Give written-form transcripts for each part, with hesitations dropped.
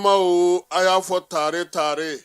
Balimaw, a y'a fɔ tare tare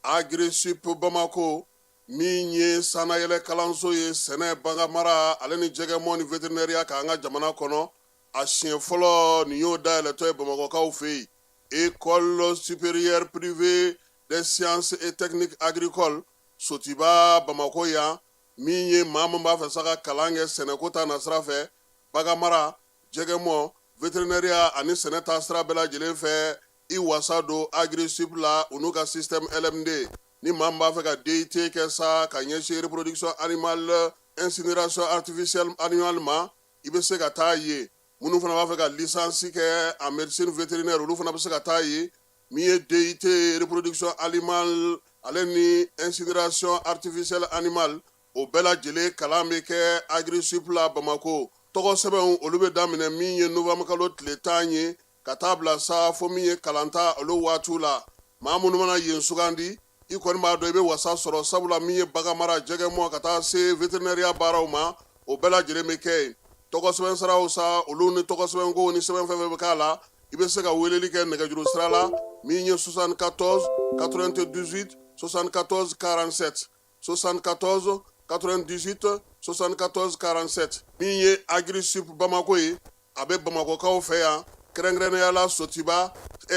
Agrisip Bamako min ye sannayɛlɛ kalanso ye sɛnɛ, baganmara ale ni jɛgɛmɔ ni vétérinaire kan an ka jamana kɔnɔ, a siɲɛ fɔlɔ nin y'o dayɛlɛtɔ ye Bamakɔkaw fɛ yen. École supérieure privée des sciences et techniques agricoles Sotiba Bamakɔ yan, min ye maa min b'a fɛ sa ka kalan kɛ sɛnɛko ta nasira fɛ, baganmara, jɛgɛmɔ, vétérinaire ani sɛnɛ ta sira bɛɛ lajɛlen fɛ, i wasa don Agrisip la u n'u ka système LMD. Ni maa min b'a fɛ ka DUT kɛ sa ka ɲɛsin reproduction animale, insémination artificielle animale ma, i bɛ se ka taa yen. Minnu fana b'a fɛ ka licence kɛ en médecine vétérinaire, olu fana bɛ se ka taa yen. Min ye DUT reproduction animale ale ni insémination artificielle animale, o bɛɛ lajɛlen kalan bɛ kɛ Agrisip la Bamakɔ. Tɔgɔ sɛbɛnw, olu bɛ daminɛ min ye novembre kalo tile 10 ye ka taa bila sa fo min ye kalanta olu waatiw la. Maa minnu mana yen sugandi, i kɔni b'a dɔn i bɛ wasa sɔrɔ, sabula min ye baganmara, jɛgɛmɔ ka taa se vétérinaire baaraw ma, o bɛɛ lajɛlen bɛ kɛ yen. Tɔgɔ sɛbɛn siraw sa, olu ni tɔgɔ sɛbɛnko ni sɛbɛn fɛn fɛn bɛ k'a la, i bɛ se ka weleli kɛ nɛgɛjuru sira la min ye 74 98 74 47, 74 98 74 47. Min ye Agrisip Bamako ye, a bɛ Bamakɔkaw fɛ yan, kɛrɛnkɛrɛnnenya la Sotiba,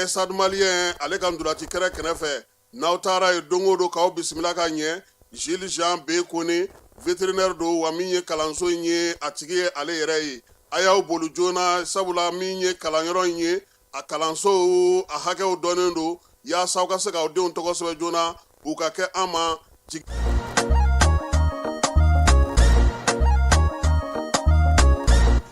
Stade Malien ale ka ntolaci kɛrɛ kɛrɛfɛ. N'aw taara yen don o don, k'aw bisimila ka ɲɛ. Gilles Jean B Kone, vétérinaire don, wa min ye kalanso in ye, a tigi ye ale yɛrɛ ye. A y'aw boli joona, sabula min ye kalanyɔrɔ in ye, a kalanso a hakɛw dɔnnen don, yaasa aw ka se k'aw denw tɔgɔ sɛbɛn joona, u ka kɛ an ma.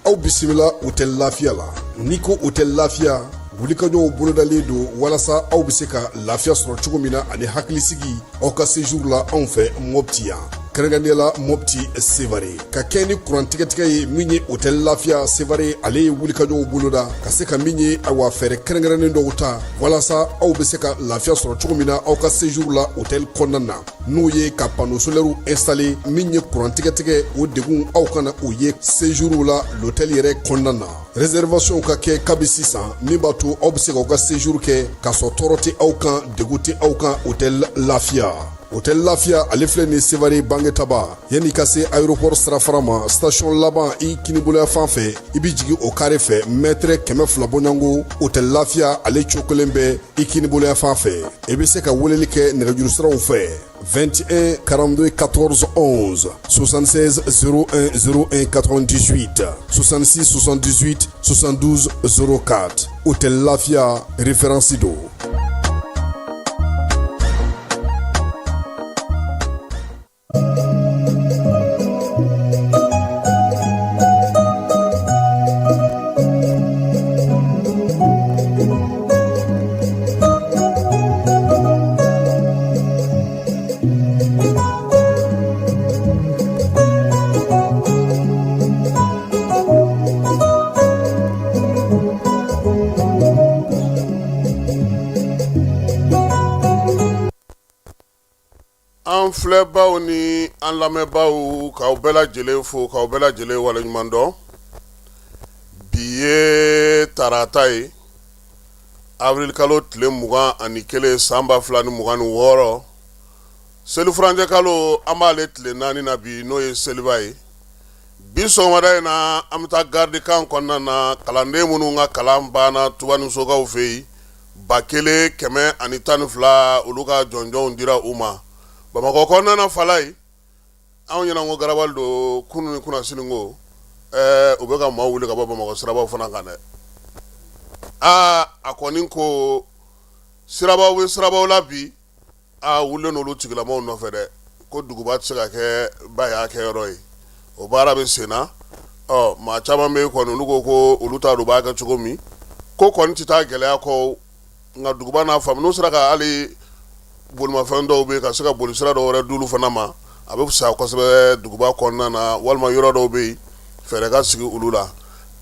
Aw bisimila Hôtel Lafiya la. N'i ko Hôtel Lafiya, wulikajɔw bolodalen don walasa aw bɛ se ka lafiya sɔrɔ cogo min na ani hakilisigi aw ka séjour la anw fɛ Mopti yan, kɛrɛnkɛrɛnnenya la Mopti Sevare. Ka kɛ ni kurantigɛtigɛ ye, min ye Hôtel Lafiya Sevare, ale ye wulikajɔw boloda ka se ka min ye, awa, fɛɛrɛ kɛrɛnkɛrɛnnen dɔw ta walasa aw bɛ se ka lafiya sɔrɔ cogo min na aw ka séjour la hôtel kɔnɔna na, n'o ye ka panneau solaire installer. Min ye kurantigɛtigɛ, o degun aw kana o ye séjour la l'hôtel yɛrɛ kɔnɔna na. Réservation ka kɛ kabi sisan, min b'a to aw bɛ se k'aw ka séjour kɛ k'a sɔrɔ tɔɔrɔ tɛ aw kan, degun tɛ aw kan. Hôtel Lafiya, Hôtel Lafiya, ale filɛ nin Sevare Bangetaba, yanni ka se aéroport sirafara ma, station laban i kiniboloya fan fɛ, i bɛ jigin o carré fɛ, mètre 200 bɔɲɔgɔnko, Hôtel Lafiya ale cogo kelen bɛ i kiniboloya fan fɛ. I bɛ se ka weleli kɛ nɛgɛjuru siraw fɛ: 21 42 14 11, 76 01 01 98, 66 78 72 04. Hôtel Lafiya, référence don. An filɛbaw ni an lamɛnbaaw, k'aw bɛɛ lajɛlen fo, k'aw bɛɛ lajɛlen waleɲuman dɔn. Bi ye tarata ye, avril kalo tile 21, san 2026, selifurancɛ kalo, an b'ale tile 4 na bi, n'o ye seliba ye. Bi sɔgɔmada in na, an bɛ taa garde camp kɔnɔna na, kalanden minnu ka kalan banna Tubanisokaw fɛ yen, 1112, olu ka jɔnjɔnw dira u ma Bamakɔ kɔnɔna na. Falaye, anw ɲɛna ko garabali don kunun ni kunnasini ko u bɛ ka maaw wuli ka bɔ Bamakɔ sirabaw fana kan dɛ. Aa, a kɔni ko sirabaw bɛ sirabaw la bi, a wulilen n'olu tigilamaw nɔfɛ dɛ, ko duguba tɛ se ka kɛ ba y'a kɛ yɔrɔ ye. O baara bɛ sen na. Ɔ, maa caman bɛ yen kɔni, olu ko ko olu t'a dɔn u b'a kɛ cogo min, ko kɔni tɛ taa gɛlɛya kɔ, nka duguba n'a faamu, n'u sera ka hali bolimafɛn dɔw bɛ yen ka se ka boli sira dɔw wɛrɛ d'olu fana ma, a bɛ fisaya kosɛbɛ duguba kɔnɔna na, walima yɔrɔ dɔw bɛ yen, fɛɛrɛ ka sigi olu la.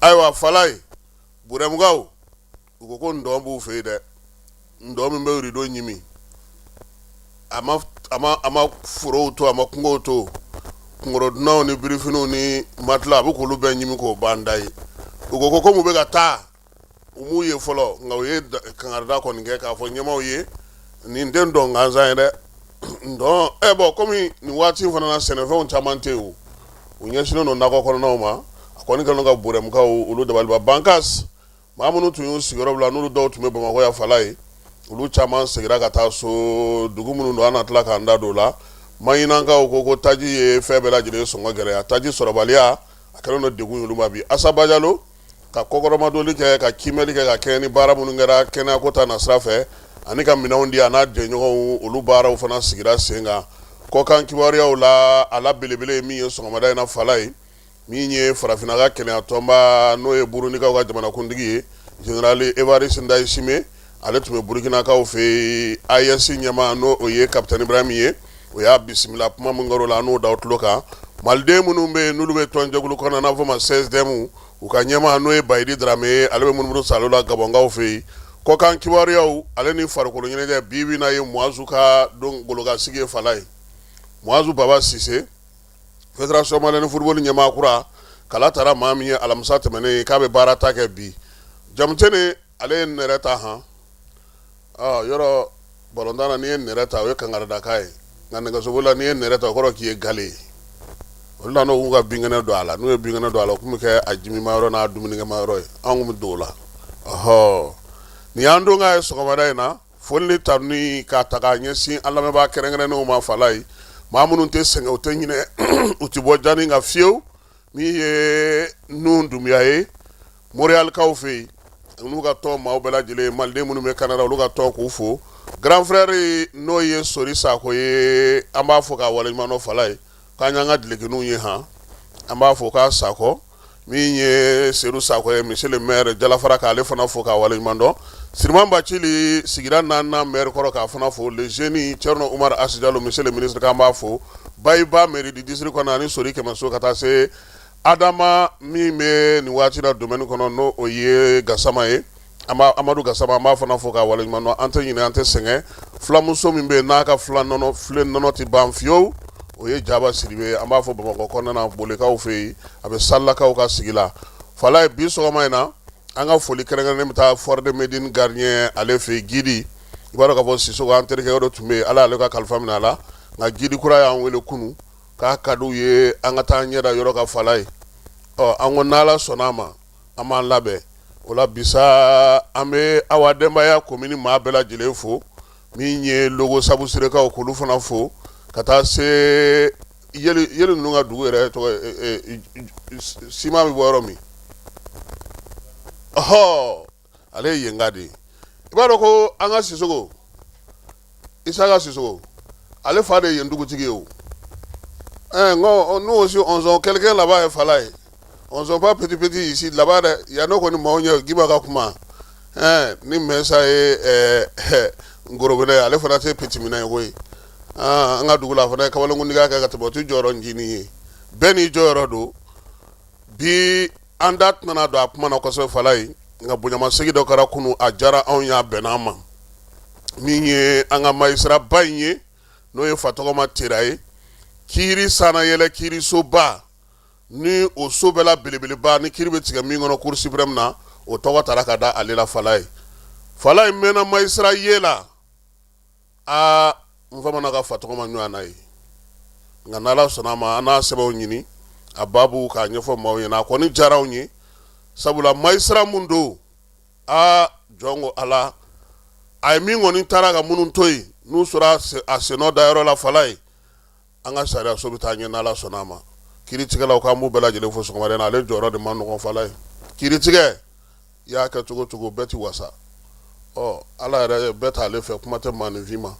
Ayiwa Falaye, Burɛmukaw, u ko ko ntɔn b'u fɛ yen dɛ, ntɔn min bɛ rideau ɲimi, a ma forow to, a ma kungow to, kunkɔrɔdonnaw ni birifiniw ni matelas, a bɛ k'olu bɛɛ ɲimi k'o ban da ye. U ko ko komi u bɛ ka taa u m'u ye fɔlɔ, nka u ye kangarida kɔni kɛ k'a fɔ ɲɛmaaw ye nin tɛ ntɔn gansan ye dɛ. Ntɔn ɛ bɔn, komi nin waati in fana na sɛnɛfɛnw caman tɛ yen, u ɲɛsinnen don nakɔ kɔnɔnaw ma. A kɔni kɛlen don ka Burɛmukaw olu dabaliba bankas. Maa minnu tun y'u sigiyɔrɔ bila, n'olu dɔw tun bɛ Bamakɔ yan Falaye, olu caman seginna ka taa so. Dugu minnu don, an na tila k'an da don o la. Maɲinakaw ko taji ye fɛn bɛɛ lajɛlen sɔngɔ gɛlɛya, taji sɔrɔbaliya a kɛlen don degun ye olu ma bi. Asa Bajalo ka kɔkɔrɔmadonni kɛ, ka kiimɛli kɛ ka kɛɲɛ ni baara minnu kɛra kɛnɛyako ta nasira fɛ, ani ka minɛnw di a n'a jɛɲɔgɔnw, olu baaraw fana sigira sen kan. Kɔkan kibaruyaw la, a la belebele ye min ye sɔgɔmada in na Falaye, min ye farafinna ka kelenya tɔnba, n'o ye Burundikaw ka jamanakuntigi ye, général Evariste Ndayishimiye, ale tun bɛ Burukinakaw fɛ yen. AES ɲɛmaa, n'o o ye capitaine Ibrahim ye, o y'a bisimila. Kuma min kɛra o la, an n'o da aw tulo kan. Maliden minnu bɛ yen n'olu bɛ tɔnjɛkulu kɔnɔ n'a bɛ fɔ ma CSDM, u ka ɲɛmaa, n'o ye Bayidi Darame ye, ale bɛ munumunu salo la Gabɔnkaw fɛ yen. Kɔkan kibaruyaw ale ni farikolo ɲɛnajɛ, bi bi na ye Muazu ka don golokansigi ye Falaye. Muazu Baba Sise, Fédération malienne football ɲɛmaa kura, kala taara maa min ye alamisa tɛmɛnen ye k'a bɛ baara ta kɛ bi. Jamutene, ale ye nɛrɛ ta han. Yɔrɔ balontan na, n'i ye nɛrɛ ta, o ye kangaridakan ye, nka nɛgɛsoboli la, n'i ye nɛrɛ ta, o kɔrɔ k'i ye gale ye. Olu la, n'u ka binkɛnɛ don a la, n'u ye binkɛnɛ don a la, o tun bɛ kɛ a jimima yɔrɔ n'a dumunikɛma yɔrɔ ye. Anw tun bɛ don o la. Ɔhɔ, nin y'an don k'a ye sɔgɔmada in na. Foli ni tanuni k'a ta k'a ɲɛsin an lamɛnbaa kɛrɛnkɛrɛnnenw ma Falaye, maa minnu tɛ sɛgɛn, u tɛ ɲinɛ, u tɛ bɔ jani kan fiyewu. Min ye Nuhu Dunbiya ye Montréalkaw fɛ yen, n'u ka tɔn maaw bɛɛ lajɛlen, maliden minnu bɛ Canada, olu ka tɔn, k'u fo. Grand frère, n'o ye Sori Sako ye, an b'a fo k'a waleɲuman dɔn Falaye, k'an y'an ka dulokininw ye han. An b'a fo k'a Sakɔ. Min ye Sedu Sakɔ ye, monsieur le maire Jalafara, k'ale fana fo k'a waleɲuman dɔn. Siriman Bacili, sigida naaninan maire kɔrɔ, k'a fana fo. Le jeune Thierno Oumar Asi Jalo, monsieur le ministre, k'an b'a fo. Bayiba, mairie du district kɔnɔ, ani Sori Kɛmɛso, ka taa se Adama min bɛ nin waati la domaine kɔnɔ, n'o o ye Gasama ye, an b'a Amadu Gasama, an b'a fana fo k'a waleɲuman dɔn. An tɛ ɲinɛ, an tɛ sɛgɛn. Fulamuso min bɛ yen n'a ka fula nɔnɔ, filen nɔnɔ tɛ ban fiyewu, o ye Jaba Sidibe, an b'a fɔ Bamakɔ kɔnɔna na, Bolekaw fɛ yen, a bɛ Salakaw ka sigi la Falaye. Bi sɔgɔma in na, an ka foli kɛrɛnkɛrɛnnen bɛ taa Fort de Médine gardien ale fɛ yen, Gidi. I b'a dɔn k'a fɔ Sisoko, an terikɛ dɔ tun bɛ yen, Ala y'ale ka kalifa minɛ a la, nka Gidi kura y'an wele kunun k'a ka d'u ye an ka taa an ɲɛ da yɔrɔ kan Falaye. Ɔ, an ko n'Ala sɔnna a ma, an b'an labɛn o la. Bisa, an bɛ Awa Denbaya komini maa bɛɛ lajɛlen fo, min ye Logo Sabusirekaw, k'olu fana fo, ka taa se yeli ninnu ka dugu yɛrɛ tɔgɔ, siman bɛ bɔ yɔrɔ min. Ɔhɔ, ale ye yenka de ye. I b'a dɔn ko an ka Sisoko, Isaka Sisoko, ale fa de ye yen dugutigi ye. O n ko nous aussi on sont quelqu'un là-bas ye Falaye, on sont pas petit petit ici là-bas dɛ. Yan n'o kɔni maaw ɲɛ Giba ka kuma ni mɛnsa ye ngorobinɛ ye, ale fana tɛ petit minɛ ye koyi. An ka dugu la, a fana ye kabalenkuntigiya kɛ ka tɛmɛ, o tɛ jɔyɔrɔ ncinin ye. Bɛɛ n'i jɔyɔrɔ don. Bi, an da tɛna don a kuma na kosɛbɛ Falaye, nka bonyamasegin dɔ kɛra kunun, a diyara anw y'a bɛnna an ma. Min ye an ka magistrat ba in ye, n'o ye Fatɔgɔma Tera ye, kiiri sannayɛlɛ kiirisoba ni o so bɛɛ la belebeleba ni kiiri bɛ tigɛ min kɔnɔ, cour suprême na, o tɔgɔ tara ka da ale la Falaye. Falaye mɛnna magistrat ye la. Aa, n famana ka Fatɔgɔma ɲɔgɔn na ye, nka n'Ala sɔnna a ma, an n'a sɛbɛnw ɲini a baabu k'a ɲɛfɔ maaw ɲɛna. A kɔni diyara anw ye, sabula magistrat mun don, aa, jɔn ko Ala, a ye min kɔni taara ka minnu to yen, n'u sɔrɔ a sennɔ dayɔrɔ la Falaye, an ka sariyaso bɛ taa ɲɛ n'Ala sɔnna a ma. Kiiritigɛlaw, k'an b'u bɛɛ lajɛlen fo sɔgɔmada in na. Ale jɔyɔrɔ de man nɔgɔn Falaye. Kiiritigɛ i y'a kɛ cogo cogo, bɛɛ ti wasa. Ɔ, Ala yɛrɛ bɛɛ t'ale fɛ, kuma tɛ maaninfin ma.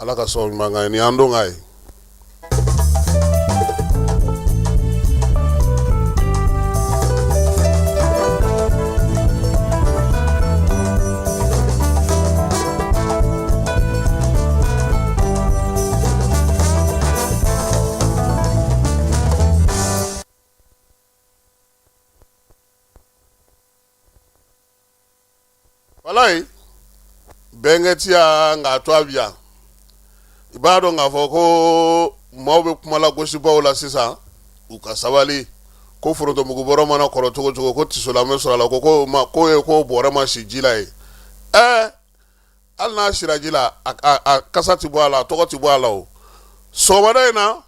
Ala ka sababu ɲuman k'an ye. Nin y'an don k'a ye. Walayi, bɛnkɛ ti yan nka a to a bi yan. I b'a dɔn k'a fɔ ko maaw bɛ kuma lagosibaw la sisan, u ka sabali. Ko forontomugu bɔrɔ mana kɔrɔ cogo cogo, ko tisola bɛ sɔrɔ a la. Ko ko ma ko ye ko bɔrɛ ma si ji la ye. Ɛɛ, hali n'a sira ji la, a kasa tɛ bɔ a la, a tɔgɔ tɛ bɔ a la. O sɔgɔmada in na,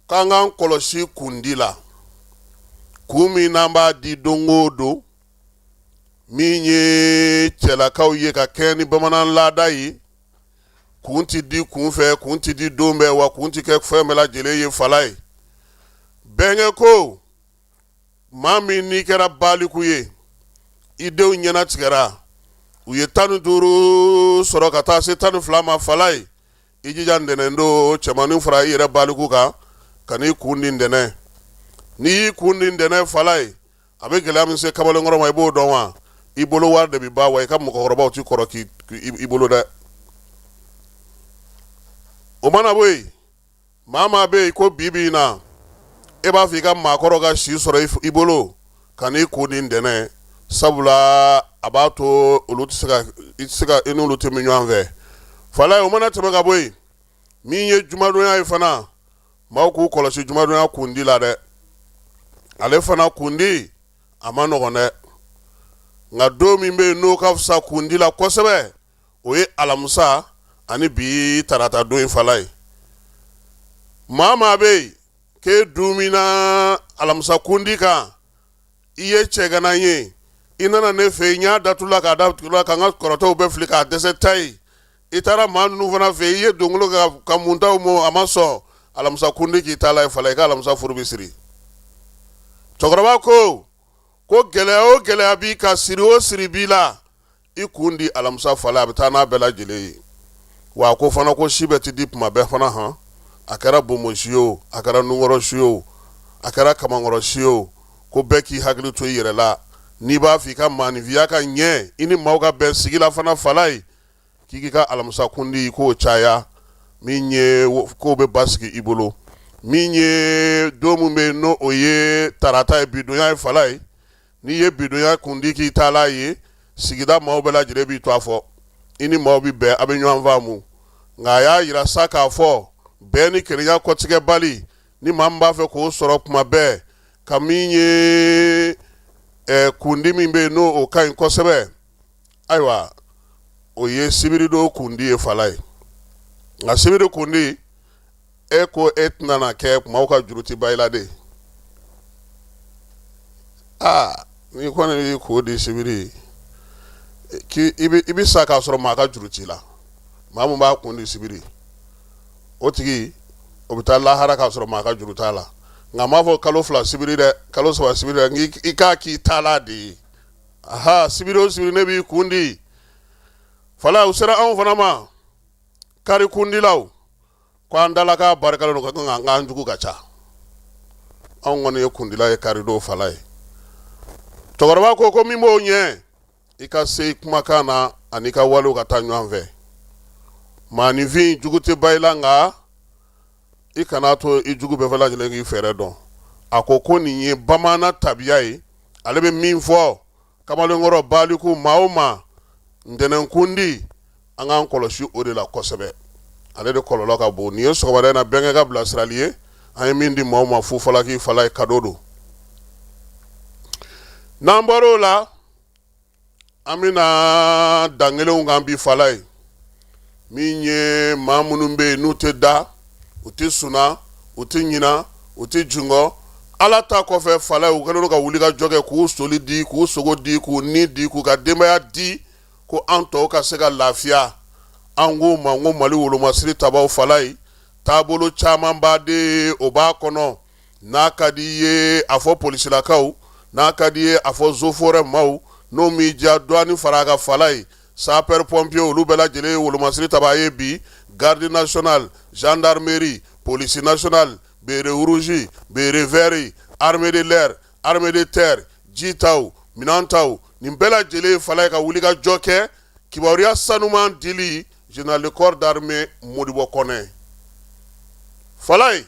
k'an k'an kɔlɔsi kundi la, kun min n'an b'a di don o don, min ye cɛlakaw ye ka kɛɲɛ ni bamanan laada ye. Kun tɛ di kun fɛ, kun tɛ di don bɛɛ, wa kun tɛ kɛ fɛn bɛɛ lajɛlen ye fala ye. Bɛnkɛ ko maa min n'i kɛra baliku ye, i denw ɲɛnatigɛra, u ye 15 sɔrɔ ka taa se 12 ma, fala ye, i jija ntɛnɛn don, cɛmannin fara i yɛrɛ baliku kan, ka n'i kun di ntɛnɛn. N'i y'i kun di ntɛnɛn, fala ye, a bɛ gɛlɛya min se kamalenkɔrɔ ma, i b'o dɔn wa? I bolo wari de bɛ ban, wa i ka mɔgɔkɔrɔbaw ti kɔrɔ k'i bolo dɛ. O mana bɔ yen, maa maa bɛ yen ko bi bi in na e b'a fɛ i ka maakɔrɔ ka si sɔrɔ i bolo, ka n'i kun di ntɛnɛn, sabula a b'a to olu tɛ se ka i tɛ se ka i n'olu tɛ min ɲɔgɔn fɛ, fala ye. O mana tɛmɛ ka bɔ yen, min ye jumadonya ye fana, maaw k'u kɔlɔsi jumadonya kundi la dɛ. Ale fana kundi a man nɔgɔn dɛ, nka don min bɛ yen n'o ka fisa kundi la kosɛbɛ, o ye alamisa ani bi tarata don in, fala ye. Maa maa bɛ yen k'e dumina alamisa kundi kan, i ye cɛgana ye, i nana ne fɛ yen, n y'a datula k'a datula ka n ka kɔrɔtɛw bɛɛ fili k'a dɛsɛ ta ye, i taara maa ninnu fana fɛ i ye dongolo ka muntaw mɔ, a ma sɔn, alamisa kundi k'i ta la ye, fala, i ka alamisa furu bɛ siri. Cɛkɔrɔba ko ko gɛlɛya o gɛlɛya b'i kan, siri o siri b'i la, i kun di alamisa, fala, a bɛ taa n'a bɛɛ lajɛlen ye. Wa a ko fana ko si bɛɛ tɛ di kuma bɛɛ fana han. A kɛra bonbonsi ye o, a kɛra nunkɔrɔ si ye o, a kɛra kamankɔrɔ si ye o, ko bɛɛ k'i hakili to i yɛrɛ la. N'i b'a fɛ i ka maaninfinya ka ɲɛ, i ni maaw ka bɛn sigi la fana, fala ye, k'i k'i ka alamisa kundi k'o caya, min ye k'o bɛ basigi i bolo. Min ye don min bɛ yen n'o o ye tarata ye, bidonya ye, fala ye, n'i ye bidonya kundi k'i taala ye, sigida maaw bɛɛ lajɛlen b'i to a fɔ, i ni maaw bɛ bɛn, a bɛ ɲɔgɔn faamu. Nka a y'a yira sa k'a fɔ bɛn ni kelenya kɔtigɛbali, ni maa min b'a fɛ k'o sɔrɔ kuma bɛɛ, ka min ye kundi min bɛ yen n'o o ka ɲi kosɛbɛ, ayiwa, o ye sibiridon kundi ye, fala ye. Nka sibiri kundi, e ko e tɛna na kɛ maaw ka juru tɛ ban i la de. Aa, n'i kɔni y'i kun di sibiri, k'i i bɛ sa k'a sɔrɔ maa ka juru t'i la. Maa min b'a kun di sibiri, o tigi o bɛ taa lahara k'a sɔrɔ maa ka juru t'a la. Nka n m'a fɔ kalo 2 sibiri dɛ, kalo 3 sibiri dɛ, i k'a k'i taala de ye. Aha, sibiri o sibiri ne b'i kun di, fala. U sera anw fana ma, kari kundilaw, ko an dala k'a barikalen don, ka kan an k'an jugu ka ca. Anw kɔni ye kundila ye karidon, fala ye. Cɛkɔrɔba ko ko min b'o ɲɛ, i ka se i kumakan na ani i ka walew ka taa ɲɔgɔn fɛ. Maaninfin jugu tɛ ban i la, nka i kana to i jugu bɛɛ lajɛlen k'i fɛɛrɛ dɔn. A ko ko nin ye bamanan tabiya ye. Ale bɛ min fɔ kamalenkɔrɔ, baliku, maa o maa, ntɛnɛnkundi, an k'an kɔlɔsi o de la kosɛbɛ, ale de kɔlɔlɔ ka bon. Nin ye sɔgɔmada in na bɛnkɛ ka bilasirali ye, an ye min di maaw ma fufalaki, fala ye, kado don. N'an bɔra o la, an bɛna dankelenw kan bi, fala ye. Min ye maa minnu bɛ yen n'u tɛ da, u tɛ suna, u tɛ ɲina, u tɛ jungɔ ala ta kɔfɛ, fala ye, u kɛlen don ka wuli ka jɔ kɛ, k'u soli di, k'u sogo di, k'u ni di, k'u ka denbaya di, ko an tɔw ka se ka lafiya. An k'u ma ko Mali wolomasiri tabaw, fala ye, taabolo caman b'a de o b'a kɔnɔ. N'a ka di i ye a fɔ polisilakaw, n'a ka di i ye a fɔ eaux et forêts maaw, n'o m'i diya dɔɔni fara a kan, fala ye, sapeur pompier, olu bɛɛ lajɛlen ye wolomasiri tabaa ye bi, garde nationale, gendarmerie, police nationale, béret rouge, béret vert, armée de l'air, armée de terre, ji taw, minɛn taw, nin bɛɛ lajɛlen, fala ye, ka wuli ka jɔ kɛ. Kibaruya sanuman dili général de corps d'armée Modibo Kɔnɛ, fala ye.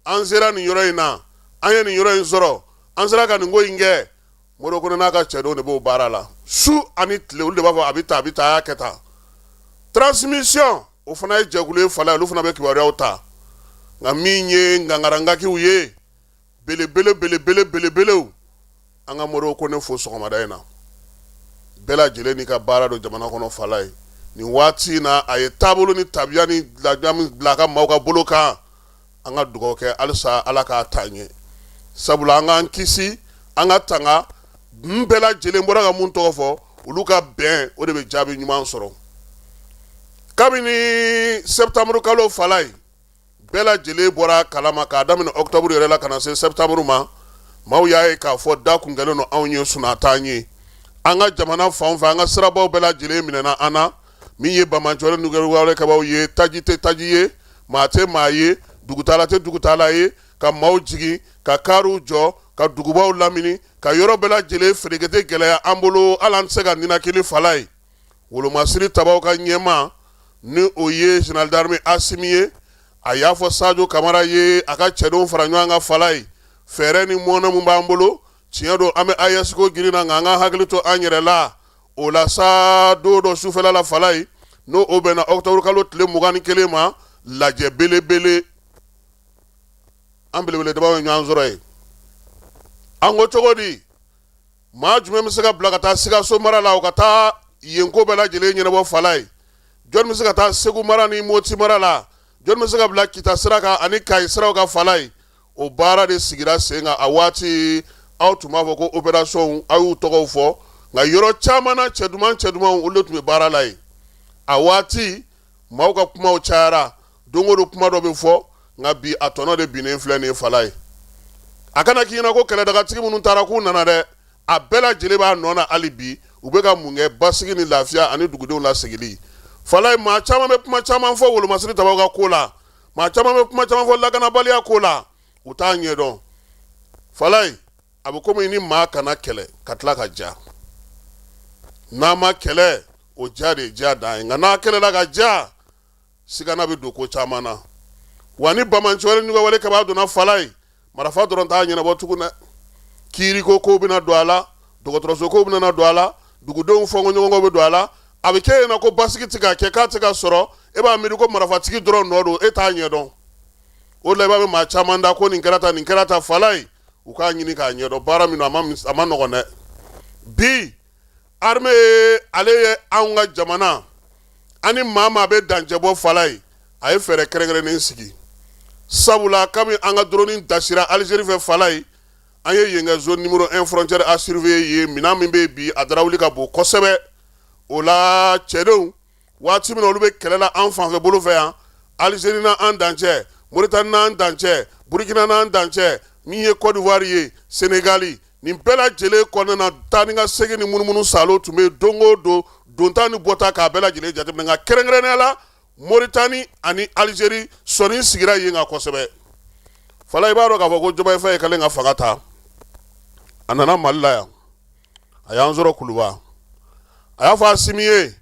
An sera nin yɔrɔ in na, an ye nin yɔrɔ in sɔrɔ, an sera ka nin ko in kɛ. Modibo Kɔnɛ n'a ka cɛdenw de b'o baara la su ani tile. Olu de b'a fɔ a bɛ tan, a bɛ tan, a y'a kɛ tan. Transmission, o fana ye jɛkulu ye, fala ye, olu fana bɛ kibaruyaw ta. Nka min ye ngangarangakiw ye, belebele belebele belebelew. An ka Modibo Kone fo sɔgɔmada in na, bɛɛ lajɛlen n'i ka baara don jamana kɔnɔ. Falaye, nin waati in na, a ye taabolo ni tabiya ni ladamu bila a ka maaw ka bolo kan. An ka dugawu kɛ halisa, Ala k'a taa ɲɛ, sabula an k'an kisi, an ka tanga. N bɛɛ lajɛlen bɔra ka mun tɔgɔ fɔ, olu ka bɛn, o de bɛ jaabi ɲuman sɔrɔ. Kabini septembre kalo, Falaye, bɛɛ lajɛlen bɔra kalama, k'a daminɛ octobre yɛrɛ la ka na se septembre ma, maaw y'a ye k'a fɔ da kun kɛlen don anw ye, sunaa t'an ye. An ka jamana fan fɛ, an ka sirabaw bɛɛ lajɛlen minɛna an na. Min ye banbaanciwale ni kɛbaaw ye, taji tɛ taji ye, maa tɛ maa ye, dugutaala tɛ dugutaala ye, ka maaw jigin, ka kariw jɔ, ka dugubaw lamini, ka yɔrɔ bɛɛ lajɛlen ferekete gɛlɛya an bolo, hali an tɛ se ka ninakili. Falaye, wolomasiri tabaw ka ɲɛmaa, ni o ye général d'armée Asimi ye, a y'a fɔ Sajo Kamara ye, a ka cɛdenw fara ɲɔgɔn kan. Falaye, fɛɛrɛ ni mɔnɛ min b'an bolo, tiɲɛ don, an bɛ AES ko girin na, nka an ka hakili to an yɛrɛ la. O la sa, don dɔ sufɛla la, Falaye, n'o o bɛnna octobre kalo tile 21 ma, lajɛ belebele, an belebele dabaw ye ɲɔgɔn sɔrɔ yen. An ko cogo di? Maa jumɛn bɛ se ka bila ka taa Sikaso mara la, o ka taa yen ko bɛɛ lajɛlen ɲɛnabɔ? Falaye, jɔn bɛ se ka taa Segu mara ni Moti mara la? Jɔn bɛ se ka bila Kita sira kan ani Kayi siraw kan? Falaye, o baara de sigira sen kan. A waati, aw tun b'a fɔ ko opération, aw y'u tɔgɔw fɔ, nka yɔrɔ caman na, cɛ duman cɛ dumanw, olu de tun bɛ baara la yen. A waati, maaw ka kumaw cayara, don o don kuma dɔ bɛ fɔ, nka bi a tɔnɔ de binnen filɛ nin ye. Falaye, a kana k'i ɲɛna ko kɛlɛdagatigi minnu taara k'u nana dɛ, a bɛɛ lajɛlen b'a nɔ na hali bi. U bɛ ka mun kɛ? Basigi ni lafiya ani dugudenw lasigili. Falaye, maa caman bɛ kuma caman fɔ wolomasiri tabaw ka ko la, maa caman bɛ kuma caman fɔ lakanabaliya ko la, u t'a ɲɛdɔn. Falaye, a bɛ komi ni maa kana kɛlɛ ka tila ka ja. N'a ma kɛlɛ, o ja de ye ja dan ye, nka n'a kɛlɛla ka ja, sigana bɛ don ko caman na. Wa ni banbaanciwale ni wale kɛbaa donna, Falaye, marifa dɔrɔn t'a ɲɛnabɔ tugun dɛ. Kiiriko ko bɛna don a la, dɔgɔtɔrɔso ko bɛna don a la, dugudenw fɔnkɔɲɔgɔnkɔ bɛ don a la. A bɛ kɛ yen ko basigi tɛ ka kɛ, k'a tɛ ka sɔrɔ. E b'a miiri ko marifatigi dɔrɔn nɔ don, e t'a ɲɛdɔn. O la, i b'a mɛn maa caman da ko nin kɛra tan, nin kɛra tan. Falaye, u k'a ɲini k'a ɲɛdɔn. Baara min don, a ma nɔgɔn dɛ. Bi armée, ale ye anw ka jamana ani maa maa bɛ dancɛ bɔ. Falaye, a ye fɛɛrɛ kɛrɛnkɛrɛnnen sigi, sabula kabini an ka drone dasira Algérie fɛ, Falaye, an ye yen kɛ zone numéro 1 frontière à surveiller ye. Minɛn min bɛ bi, a darawuli ka bon kosɛbɛ. O la, cɛdenw, waati min na olu bɛ kɛlɛ la an fanfɛ bolo fɛ yan, Algérie n'an dancɛ, Mauritanie n'an dancɛ, Burkina n'an dancɛ, min ye Côte d'Ivoire ye, Sénégali, nin bɛɛ lajɛlen kɔnɔna na, taa ni ka segin ni munumunu salo tun bɛ don o don, donta ni bɔta, k'a bɛɛ lajɛlen jateminɛ. Nka kɛrɛnkɛrɛnnenya la, Mauritanie ani Algérie, sɔnni sigira yen kan kosɛbɛ. Falaye, i b'a dɔn k'a fɔ ko Diomaye Faye kɛlen ka fanga ta, a nana Mali la yan, a y'an sɔrɔ Kuluba. A y'a fɔ Asimi ye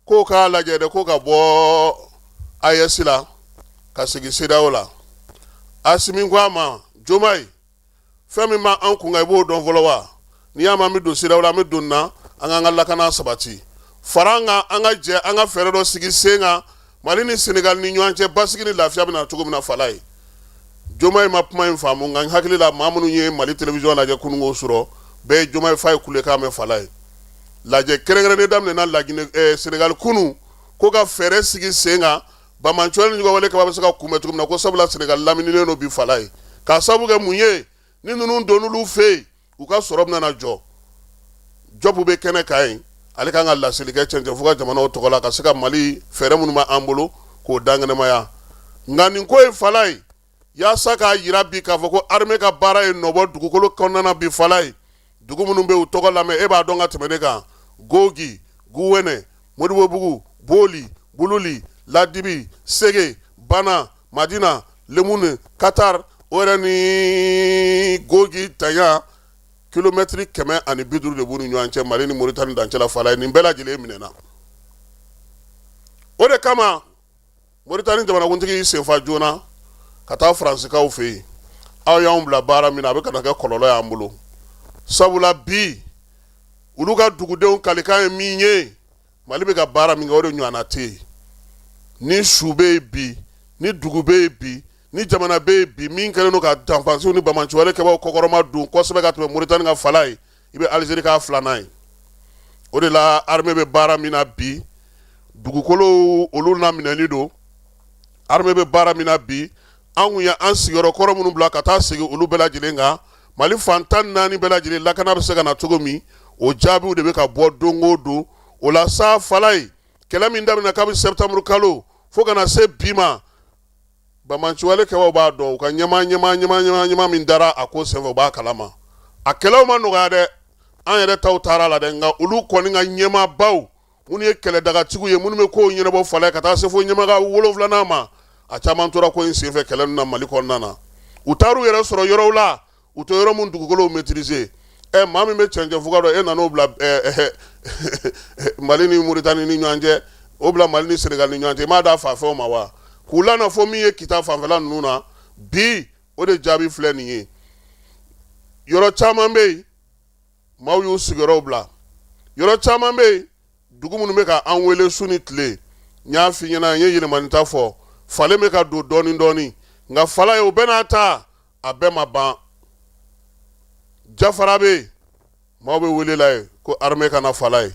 k'o k'a lajɛ dɛ, ko ka bɔ AES la ka segin CEDEAO la. Asimi ko a ma: Diomaye, fɛn min b'an kun kan, i b'o dɔn fɔlɔ wa? N'i y'a mɛn an bɛ don CEDEAO la, an bɛ don na an k'an ka lakana sabati. Fara an kan, an ka jɛ, an ka fɛɛrɛ dɔ sigi sen kan, Mali ni Senegali ni ɲɔgɔn cɛ, basigi ni lafiya bɛ na cogo min na. Falaye, Diomaye ma kuma in faamu, nka n hakili la, maa minnu ye Mali télévision lajɛ kununko sɔrɔ, bɛɛ ye Diomaye Faye kulekan mɛn. Falaye, lajɛ kɛrɛnkɛrɛnnen daminɛna Laginɛ, Senegali kunun, ko ka fɛɛrɛ sigi sen kan, banbaanciwale ni wale kaba bɛ se ka kunbɛn cogo min na, ko sabula Senegali lamininen don bi. Falaye, k'a sababu kɛ mun ye? Ni ninnu donn'olu fɛ yen, u ka sɔrɔ bɛna jɔ. Jɔpu bɛ kɛnɛ kan yen, ale kan ka laseli kɛ cɛncɛn fo ka jamanaw tɔgɔ la, ka se ka Mali fɛɛrɛ minnu b'an bolo k'o dankɛnɛmaya. Nka nin ko ye, Falaye, yaasa k'a jira bi k'a fɔ ko armée ka baara ye nɔbɔ dugukolo kɔnɔna na bi. Falaye, dugu minnu bɛ u tɔgɔ lamɛn, e b'a dɔn ka tɛmɛ ne kan: Gogi, Guwɛnɛ, Modibobugu, Boli, Bululi, Ladibi, Sege, Bana, Madina, Lemune, Katar. O yɛrɛ ni Gogi tanya kilomɛtiri 150 de b'u ni ɲɔgɔn cɛ, Mali ni Moritani dancɛ la. Falaye, nin bɛɛ lajɛlen minɛna. O de kama Moritani jamanakuntigi y'i senfa joona ka taa Faransikaw fɛ yen. Aw y'anw bila baara min na, a bɛ ka na kɛ kɔlɔlɔ y'an bolo, sabula bi olu ka dugudenw kalikan ye min ye, Mali bɛ ka baara min kɛ, o de ɲɔgɔnna tɛ yen. Ni su bɛ yen bi, ni dugu bɛ yen bi. Ni jamana bɛ yen bi min kɛlen don ka danfansiw ni banbaanciwale kɛbaaw kɔkɔrɔma don kosɛbɛ ka tɛmɛ Moritani kan Falaye, i bɛ Alizeri k'a filanan ye. O de la armée bɛ baara min na bi, dugukolo olu laminɛni don. Armée bɛ baara min na bi, an kun ye an sigiyɔrɔ kɔrɔ minnu bila ka taa segin olu bɛɛ lajɛlen kan, Mali fan 14 bɛɛ lajɛlen lakana bɛ se ka na cogo min, o jaabiw de bɛ ka bɔ don o don. O la sa Falaye, kɛlɛ min daminɛ kabi septembre kalo fo ka na se bi ma, banbaanciwale kɛbaaw b'a dɔn, u ka ɲɛmaa ɲɛmaa ɲɛmaa ɲɛmaa ɲɛmaa min dara a ko senfɛ, u b'a kalama. A kɛlɛw ma nɔgɔya dɛ, an yɛrɛ taw taara la dɛ, nka olu kɔni ka ɲɛmaabaw minnu ye kɛlɛdagatigiw ye, minnu bɛ kow ɲɛnabɔ Falaye, ka taa se fo ɲɛmaga wolonfilanan ma, a caman tora ko in senfɛ kɛlɛ na Mali kɔnɔna na. U taar'u yɛrɛ sɔrɔ yɔrɔw la, u tɛ yɔrɔ min dugukolow maîtriser. Ɛ, maa min bɛ cɛncɛn fuga dɔn, e nan'o bila Mali ni Moritani ni ɲɔgɔn cɛ, o bila Mali ni Senegal ni ɲɔgɔn cɛ, i m'a d'a faafɛnw ma wa? K'u lana fo min ye Kita fanfɛla ninnu na bi, o de jaabi filɛ nin ye. Yɔrɔ caman bɛ yen, maaw y'u sigiyɔrɔw bila. Yɔrɔ caman bɛ yen, dugu minnu bɛ ka an wele su ni tile, n y'a f'i ɲɛna, n ye yɛlɛmani ta fɔ, falen bɛ ka don dɔɔnin dɔɔnin. Nka Falaye, o bɛɛ n'a ta, a bɛɛ ma ban. Jafara bɛ yen, maaw bɛ wele la yen ko armée ka na Falaye.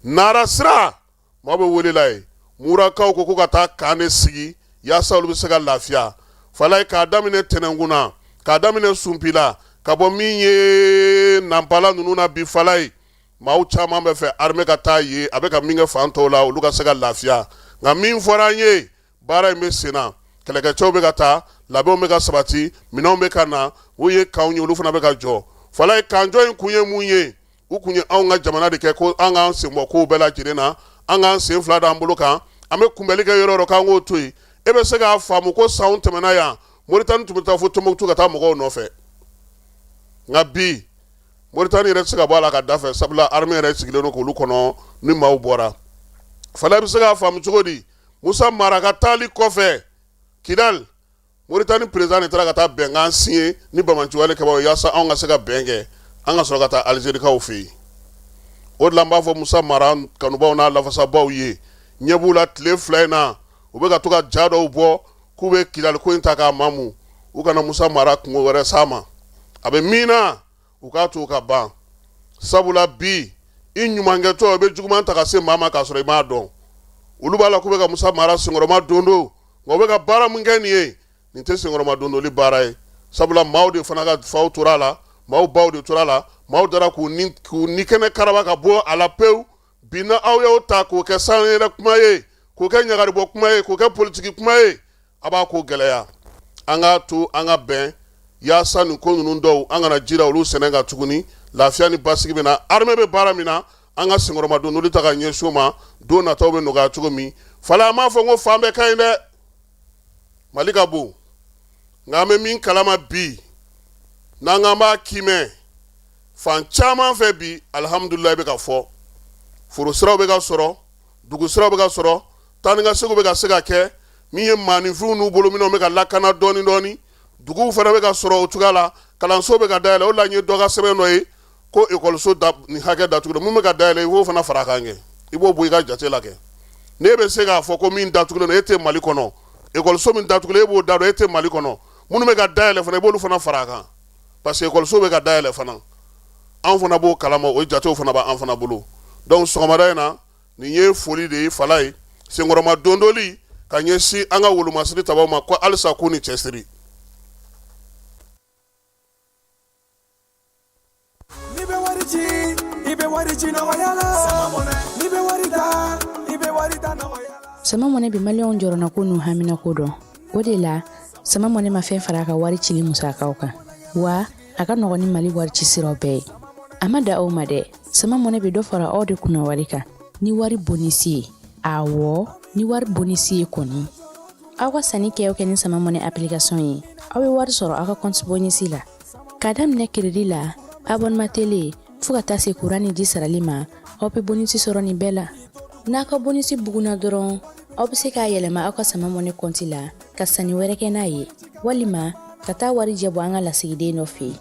Nara sira, maaw bɛ wele la yen. Murakaw ko ka taa camp de sigi yaasa olu bɛ se ka lafiya Falaye. K'a daminɛ Tɛnɛnkun na, k'a daminɛ Sunpila, ka bɔ min ye Nanpala ninnu na bi Falaye, maaw caman bɛ fɛ armée ka taa yen, a bɛ ka min kɛ fan tɔw la, olu ka se ka lafiya. Nka min fɔra an ye, baara in bɛ sen na, kɛlɛkɛcɛw bɛ ka taa, labɛnw bɛ ka sabati, minɛnw bɛ ka na, o ye kanw ye, olu fana bɛ ka jɔ Falaye. Kanjɔ in kun ye mun ye? U kun ye anw ka jamana de kɛ ko an k'an sen bɔ kow bɛɛ lajɛlen na, an k'an sen fila d'an bolo kan, an bɛ kunbɛli kɛ yɔrɔ yɔrɔ, k'an k'o to yen. E bɛ se k'a faamu ko sanw tɛmɛna yan, Moritani tun bɛ taa fo Tɔnbukutu ka taa mɔgɔw nɔfɛ. Nka bi, Moritani yɛrɛ tɛ se ka bɔ a la ka da fɛ, sabula armée yɛrɛ sigilen don k'olu kɔnɔ ni maaw bɔra. Falaye, bɛ se k'a faamu cogo di? Musa Mara ka taali kɔfɛ Kidal, Moritani président de taara ka taa bɛnkan signé ni banbaanciwale kɛbaaw ye yaasa anw ka se ka bɛn kɛ, an ka sɔrɔ ka taa Alizerikaw fɛ yen. O de la n b'a fɔ Musa Mara kanubaw n'a lafasabaw ye, ɲɛ b'u la tile 2 in na, u bɛ ka to ka ja dɔw bɔ k'u bɛ Kidali ko in ta k'a mamu. U kana Musa Mara kungo wɛrɛ s'a ma, a bɛ min na, u k'a to ka ban. Sabula bi, i ɲumankɛtɔ, i bɛ juguman ta ka se maa ma k'a sɔrɔ i m'a dɔn. Olu b'a la k'u bɛ ka Musa Mara senkɔrɔma don don, nka u bɛ ka baara min kɛ nin ye, nin tɛ senkɔrɔma dondoli baara ye, sabula maaw de fana ka faw tora a la, maaw baw de tora a la, maaw dara k'u ni k'u ni kɛnɛ karaba ka bɔ a la pewu. Bi na aw y'o ta k'o kɛ sanyɛlɛ kuma ye, k'o kɛ ɲagaribɔ kuma ye, k'o kɛ politiki kuma ye, a b'a ko gɛlɛya. An k'a to an ka bɛn yaasa nin ko ninnu dɔw, an kana jira olu sɛnɛ kan tuguni. Lafiya ni basigi bɛ na. Armée bɛ baara min na, an ka senkɔrɔmadondoli ta ka ɲɛsin o ma, don nataw bɛ nɔgɔya cogo min. Falaye, an m'a fɔ ko fan bɛɛ ka ɲi dɛ, Mali ka bon, nka an bɛ min kalama bi, n'an k'an b'a kiimɛ fan caman fɛ bi, alihamudulilayi bɛ ka fɔ, foro siraw bɛ ka sɔrɔ, dugu siraw bɛ ka sɔrɔ, taa ni ka seginw bɛ ka se ka kɛ, min ye maaninfinw n'u bolominɛnw bɛ ka lakana dɔɔni dɔɔni, duguw fana bɛ ka sɔrɔ o cogoya la, kalanso bɛ ka dayɛlɛ. O la n ye dɔ ka sɛbɛn dɔ ye ko ekɔliso da nin hakɛ datugulen, mun bɛ ka dayɛlɛ, i b'o fana fara a kan kɛ, i b'o bɔ i ka jate la kɛ. N'e bɛ se k'a fɔ ko min datugulen don, e tɛ Mali kɔnɔ, ekɔliso min datugulen, e b'o da dɔn, e tɛ Mali kɔnɔ. Minnu bɛ ka dayɛlɛ fana, i b'olu fana fara a kan, parce que ekɔliso bɛ ka dayɛlɛ fana, anw fana b'o kalama, o jatew fana b'an fana bolo. Donc sɔgɔmada in na, nin ye foli de ye Falaye, senkɔrɔma dondoli ka ɲɛsin an ka wolomasiri tabaw ma, ko halisa k'u ni cɛsiri. N'i bɛ wari ci, i bɛ wari ci nɔgɔya la. N'i bɛ wari ta, i bɛ wari ta nɔgɔya la. Sama Mɔnɛ bɛ maliyɛnw jɔrɔnako n'u haminako dɔn. O de la, Sama Mɔnɛ ma fɛn fara a ka wari cili musakaw kan, wa a ka nɔgɔn ni Mali wari ci siraw bɛɛ ye. A ma da o ma dɛ, Sama Mɔnɛ bɛ dɔ fara aw de kunna wari kan ni wari bonisi ye. Awɔ, ni wari bonisi ye kɔni. Aw ka sanni kɛ o kɛ ni Sama Mɔnɛ application ye, aw bɛ wari sɔrɔ aw ka compte bonisi la. K'a daminɛ crédit la, abonnement télé, fo ka taa se kuran ni ji sarali ma, aw bɛ bonisi sɔrɔ nin bɛɛ la. N'a ka bonisi bugunna dɔrɔn, aw bɛ se k'a yɛlɛma aw ka Sama Mɔnɛ compte la ka sanni wɛrɛ kɛ n'a ye, walima ka taa warijɛ bɔ an ka lasigiden dɔ fɛ yen.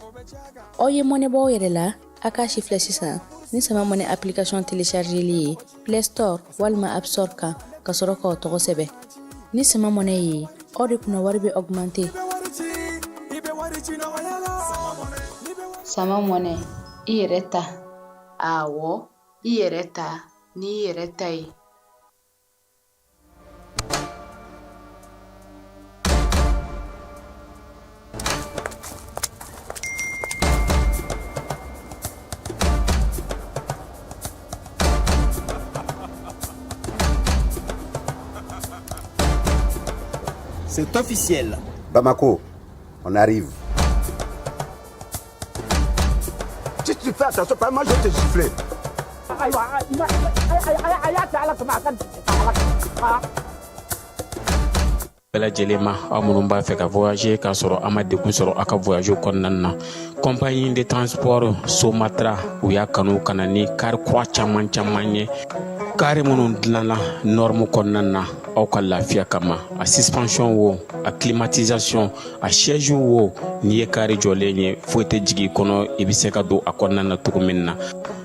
Aw ye mɔnɛ bɔ aw yɛrɛ la, a k'a si filɛ sisan ni Sama Mɔnɛ application téléchargeli ye Play Store walima App Store kan, ka sɔrɔ k'aw tɔgɔ sɛbɛn ni Sama Mɔnɛ ye. Aw de kunna wari bɛ augmenter. Sama mɔnɛ, i yɛrɛ ta. Awɔ, i yɛrɛ ta n'i yɛrɛ ta ye. C'est officiel. Bamako, on arrive. Si tu fais attention, pas moi je vais te gifler. Bɛɛ lajɛlen ma, aw minnu b'a fɛ ka voyager k'a sɔrɔ a ma degun sɔrɔ a ka voyage kɔnɔna na, compagnie de transport Somatra, u y'a kanu ka na ni kari kura caman caman ye, kari minnu dilanna norme kɔnɔna na aw ka lafiya kama. A suspension wo, a climatisation, a siège wo, n'i ye kari jɔlen ye, foyi tɛ jigin i kɔnɔ, i bɛ se ka don a kɔnɔna na cogo min na.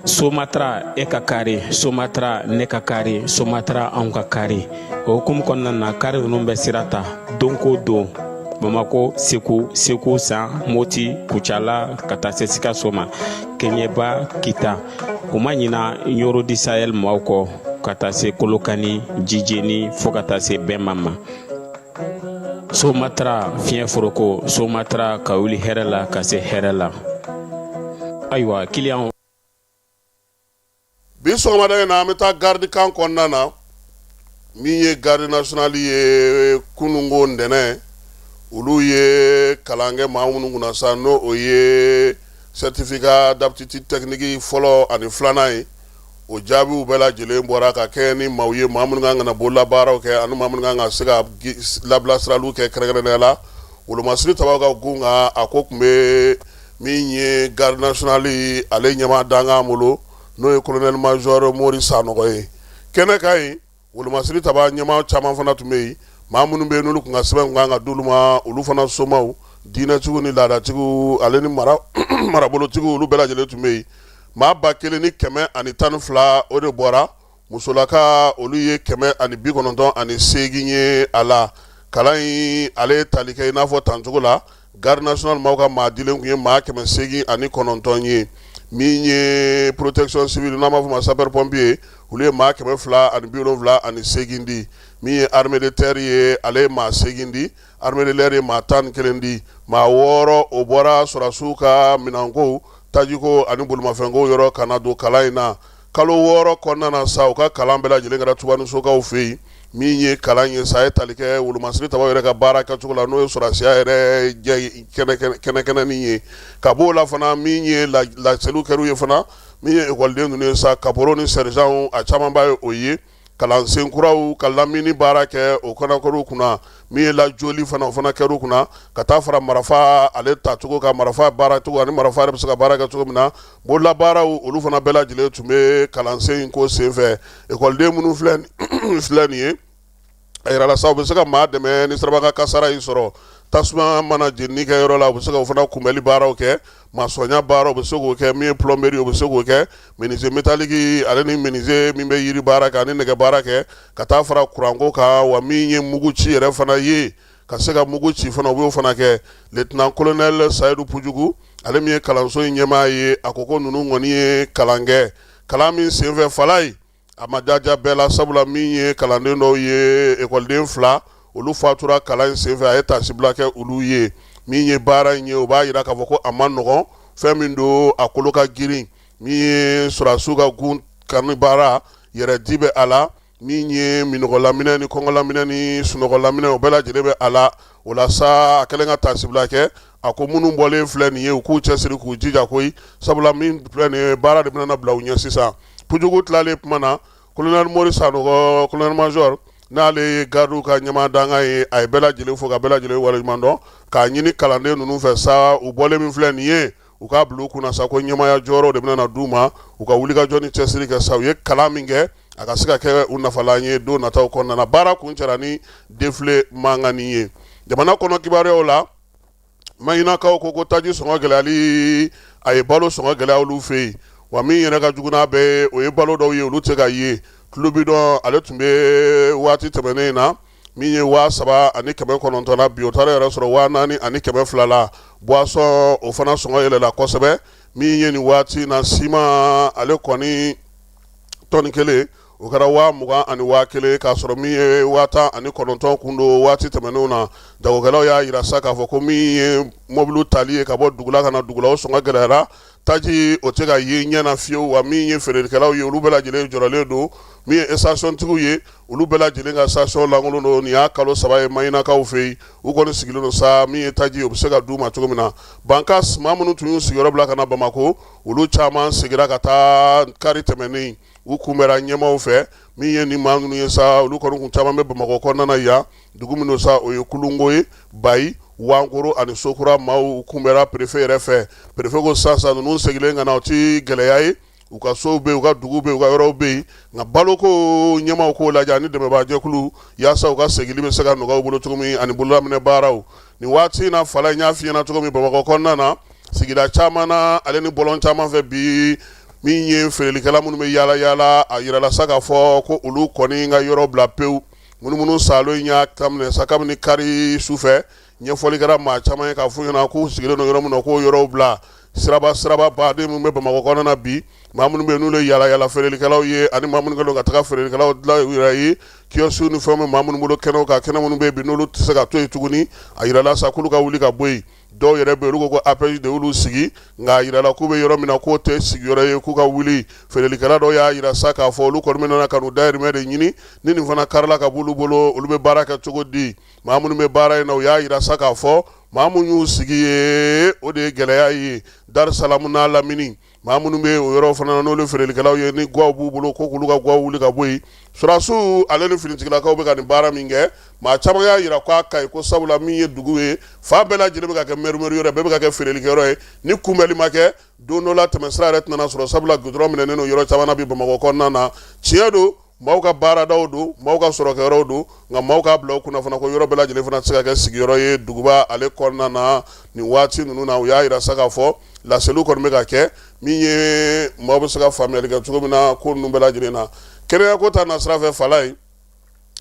Somatra, e ka kari, Somatra, ne ka kari, Somatra, anw ka kari. O hukumu kɔnɔna na, kari ninnu bɛ sira ta don ko don Bamako, Segu, Segu San, Moti, Kucala, ka taa se Sikaso ma, Keɲeba, Kita. U ma ɲina Ɲoro du Sahel maaw kɔ, ka taa se Kolokani, Jijeni, fo ka taa se Bɛnma ma. Somatra, fiɲɛ foroko, Somatra, ka wuli hɛrɛ la ka se hɛrɛ la. Ayiwa, kiliyanw. Bi sɔgɔmada in na, an bɛ taa garde camp kɔnɔna na. Min ye garde nationale ye, kununko ntɛnɛn, olu ye kalan kɛ maa minnu kunna sa, n'o o ye certificat d'aptitude technique fɔlɔ ani filanan ye, o jaabiw bɛɛ lajɛlen bɔra ka kɛ ni maaw ye, maa minnu kan ka na bololabaaraw kɛ ani maa minnu kan ka se ka labilasiraliw kɛ. Kɛrɛnkɛrɛnnenya la, wolomasiri tabaw ka gun kan, a ko tun bɛ min ye garde nationale ale ɲɛmaa dankan bolo, n'o ye colonel major Mori Sanɔgɔ ye. Kɛnɛ kan yen, wolomasiri taba ɲɛmaa caman fana tun bɛ yen. Maa minnu bɛ yen n'olu tun ka sɛbɛn tun kan ka d'olu ma, olu fana somaw, diinɛtigiw ni laadatigiw, ale ni marabolotigiw, olu bɛɛ lajɛlen tun bɛ yen. Maa 1112, o de bɔra. Musolaka, olu ye 198 ye a la. Kalan in, ale ye tali kɛ i n'a fɔ tancogo la, garde nationale maaw ka maa dilen tun ye maa 809 ye. Min ye protection civile, n'an b'a fɔ ma sapeur pompier, olu ye maa 278 di. Min ye armée de terre ye, ale ye maa 8 di. Armée de l'air ye maa 11 di. Maa 6, o bɔra sɔrɔdasiw ka minɛnko, tajiko ani bolimafɛnko yɔrɔ ka na don kalan in na. Kalo 6 kɔnɔna na sa, u ka kalan bɛɛ lajɛlen kɛra Tubanisokaw fɛ yen. Min ye kalan ye sa, a ye tali kɛ wolomasiri tabaw yɛrɛ ka baara kɛcogo la, n'o ye sɔrɔdasiya yɛrɛ kɛnɛkɛnɛnin ye. Ka b'o la fana, min ye laseliw kɛr'u ye fana, min ye ekɔliden ninnu ye sa, caporaux ni sergents, a camanba ye o ye. Kalansen kuraw ka lamini baara kɛ, o fana kɛr'u kunna. Min ye lajoli fana, o fana kɛr'u kunna, ka taa fara marifa ale tacogo ka marifa baara cogo ani marifa yɛrɛ bɛ se ka baara kɛ cogo min na, bololabaaraw, olu fana bɛɛ lajɛlen tun bɛ kalansen in ko senfɛ. Ekɔliden minnu filɛ nin ye, a yirala sa, u bɛ se ka maa dɛmɛ ni sirabakan kasara y'i sɔrɔ, tasuma mana jenini kɛ yɔrɔ la, u bɛ se ka o fana kunbɛli baaraw kɛ, masɔnya baaraw u bɛ se k'o kɛ, min ye plomberie, u bɛ se k'o kɛ, menuisier métallique ale ni menuisier min bɛ yiri baara kɛ ani nɛgɛ baara kɛ, ka taa fara kuranko kan. Wa min ye mugu ci yɛrɛ fana ye, ka se ka mugu ci fana, u b'o fana kɛ. Lieutenant colonel Sayidu Pujugu, ale min ye kalanso in ɲɛmaa ye, a ko ko ninnu kɔni ye kalan kɛ. Kalan min senfɛ, fala ye, a ma jaja bɛɛ la, sabula min ye kalanden dɔw ye, ekɔliden 2, olu fatura kalan in senfɛ. A ye taasibila kɛ olu ye. Min ye baara in ye, o b'a jira k'a fɔ ko a ma nɔgɔn, fɛn min don, a kolo ka girin. Min ye sɔrɔdasiw ka gun kanu baara yɛrɛ di bɛ a la, min ye minɔgɔlaminɛ ni kɔngɔlaminɛ ni sunɔgɔlaminɛ, o bɛɛ lajɛlen bɛ a la. O la sa, a kɛlen ka taasibila kɛ, a ko minnu bɔlen filɛ nin ye, u k'u cɛsiri, k'u jija koyi, sabula min filɛ nin ye, baara de bɛna bila u ɲɛ sisan. Pujugu tilalen kuma na, colonel Mori Sanɔgɔ, colonel major, n'ale ye gardiw ka ɲɛmaa dankan ye, a ye bɛɛ lajɛlen fo ka bɛɛ lajɛlen waleɲuman dɔn, k'a ɲini kalanden ninnu fɛ sa, u bɔlen min filɛ nin ye, u k'a bila u kunna sa ko ɲɛmaaya jɔyɔrɔ de bɛna d'u ma. U ka wulikajɔ ni cɛsiri kɛ sa, u ye kalan min kɛ, a ka se ka kɛ u nafalan ye don nataw kɔnɔna na. Baara kuncɛra ni défilé mankannin ye. Jamana kɔnɔ kibaruyaw la, Mahinakaw ko taji sɔngɔ gɛlɛyali, a ye balo sɔngɔ gɛlɛya olu fɛ yen. Wa min yɛrɛ ka jugu n'a bɛɛ, o ye balo dɔw ye, olu tɛ ka ye. Tulu bidɔn, ale tun bɛ waati tɛmɛnen in na Min ye 3900 na bi, o taara yɛrɛ sɔrɔ 4200 la. Boisson, o fana sɔngɔ yɛlɛla kosɛbɛ. Min ye nin waati na siman, ale kɔni tɔni kelen, o kɛra 21,000, k'a sɔrɔ min ye 19,000 kun don waati tɛmɛnenw na. Jagokɛlaw y'a jira sa k'a fɔ ko min ye mɔbiliw tali ye ka bɔ dugula ka na dugula, o sɔngɔ gɛlɛyara. Taji, o tɛ ka ye ɲɛ na fiyewu. Wa min ye feerelikɛlaw ye, olu bɛɛ lajɛlen jɔrɔlen don. Min ye stationtigiw ye, olu bɛɛ lajɛlen ka station lankolon don. Nin y'a kalo 3 ye Mahinakaw fɛ yen. U kɔni sigilen don sa, min ye taji, o bɛ se ka d'u ma cogo min na. Bankas, maa minnu tun y'u sigiyɔrɔ bila ka na Bamakɔ, olu caman seginna ka taa kari tɛmɛnen. U kunbɛra ɲɛmaaw fɛ. Min ye nin maa ninnu ye sa, olu kɔni kun caman bɛ Bamakɔ kɔnɔna na yan. Dugu min don sa, o ye Kulungo ye, Bayi, Wankoro ani Sokura maaw kunbɛra perefe yɛrɛ fɛ. Perefe ko sisan ninnu seginnen ka na, o tɛ gɛlɛya ye. U ka sow bɛ yen, u ka dugu bɛ yen, u ka yɔrɔw bɛ yen, nka baloko ɲɛmaaw k'o lajɛ ani dɛmɛbaajɛkulu, yaasa u ka seginni bɛ se ka nɔgɔya u bolo cogo min, ani bololaminɛ baaraw. Nin waati in na, fala, n y'a f'i ɲɛna cogo min, Bamakɔ kɔnɔna na, sigida caman na, ale ni bɔlɔn caman fɛ bi, min ye feerelikɛla minnu bɛ yaala yaala, a yirala sa k'a fɔ ko olu kɔni ka yɔrɔ bila pewu. Munumunu saalo in y'a daminɛ sa kabini kari sufɛ. Ɲɛfɔli kɛra maa caman ye k'a f'u ɲɛna k'u sigilen don yɔrɔ min na, k'o yɔrɔw bila. Siraba siraba baden minnu bɛ Bamakɔ kɔnɔna na bi, maa minnu bɛ yen n'olu ye yaala yaala feerelikɛlaw ye, ani maa minnu kɛlen don ka taga feerelikɛlaw dilan u yɛrɛ ye, kiosque ni fɛnw bɛ maa minnu bolo kɛnɛw kan, kɛnɛ minnu bɛ yen bi n'olu tɛ se ka to yen tuguni, a yirala sa k'olu ka wuli ka bɔ yen. Dɔw yɛrɛ bɛ olu ko ko APEJ de y'olu sigi, nka a yirala k'u bɛ yɔrɔ min na, k'o tɛ sigiyɔrɔ ye, k'u ka wuli. Feerelikɛla dɔw y'a yira sa k'a fɔ olu kɔni bɛna ka n'u dahirimɛ de ɲini. Ni nin fana karila ka b'olu bolo, olu bɛ baara kɛ cogo di? Maa minnu bɛ baara in na, u y'a yira sa k'a fɔ maa minnu y'u sigi ye, o de ye gɛlɛya ye. Darisalamu n'a lamini, maa minnu bɛ o yɔrɔ fana na, n'olu feerelikɛlaw ye, ni gwaw b'u bolo, ko k'olu ka gwaw wuli ka bɔ yen. Sɔrɔdasiw ale ni finitigilakaw bɛ ka nin baara min kɛ, maa caman y'a yira k'a ka ɲi, ko sabula min ye dugu ye, fan bɛɛ lajɛlen bɛ ka kɛ mɛrimɛri yɔrɔ ye, bɛɛ bɛ ka kɛ feerelikɛyɔrɔ ye. Ni kunbɛli ma kɛ, don dɔ la tɛmɛsira yɛrɛ tɛna sɔrɔ, sabula gudɔrɔn minɛnen don yɔrɔ caman na bi Bamakɔ kɔnɔna na. Tiɲɛ don, maaw ka baaradaw don, maaw ka sɔrɔkɛyɔrɔw don, nka maaw k'a bila u kunna fana ko yɔrɔ bɛɛ lajɛlen fana tɛ se ka kɛ sigiyɔrɔ ye duguba ale kɔnɔna na nin waati ninnu na. U y'a yira sa k'a fɔ laseliw kɔni bɛ ka kɛ min ye, maaw bɛ se ka faamuyali kɛ cogo min na ko ninnu bɛɛ lajɛlen na. Kɛnɛyako ta nasira fɛ, fala ye,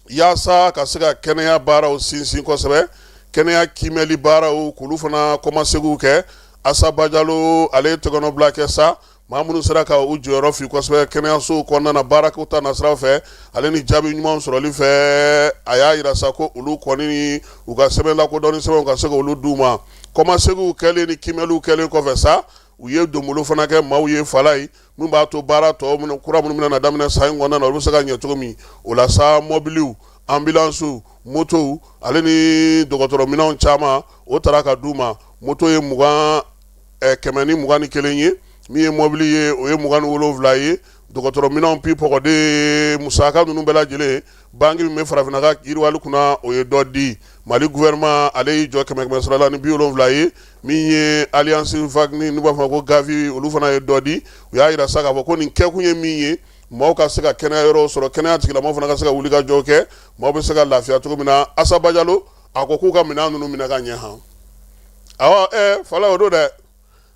yaasa ka se ka kɛnɛya baaraw sinsin kosɛbɛ, kɛnɛya kiimɛli baaraw, k'olu fana kɔmasegiw kɛ, Asa Bajalo ale ye tɛgɛnɔbila kɛ sa. Maa minnu sera ka u jɔyɔrɔ fi kosɛbɛ kɛnɛyasow kɔnɔna na baarako ta nasira fɛ, ale ni jaabi ɲuman sɔrɔli fɛ, a y'a yira sa ko olu kɔni u ka sɛbɛn lakodɔnni sɛbɛnw ka se k'olu d'u ma. Kɔmasegiw kɛlen ni kiimɛliw kɛlen kɔfɛ sa, u ye donbolo fana kɛ maaw ye, fala ye, min b'a to baara tɔ minnu kura minnu bɛna daminɛ san in kɔnɔna na, olu bɛ se ka ɲɛ cogo min. O la sa, mɔbiliw, anbilansiw, motow ale ni dɔgɔtɔrɔminɛnw caman, o taara ka d'u ma. Moto ye 121 ye, min ye mɔbili ye, o ye 27 ye. Dɔgɔtɔrɔminɛnw, pipɔgɔden musaka ninnu bɛɛ lajɛlen, banki min bɛ farafinna ka yiriwali kunna, o ye dɔ di. Mali gouvernement ale y'i jɔ kɛmɛ kɛmɛ sara la ni 70 ye. Min ye alliance vaccin n'u b'a fɔ ko Gavi, olu fana ye dɔ di. U y'a yira sa k'a fɔ ko nin kɛkun ye min ye, maaw ka se ka kɛnɛya yɔrɔw sɔrɔ, kɛnɛya tigilamɔgɔw fana ka se ka wuli ka jɔ kɛ, maaw bɛ se ka lafiya cogo min na. Asa Bajalo a ko k'u ka minɛn ninnu minɛ ka ɲɛ han. Awɔ, fala, o don dɛ.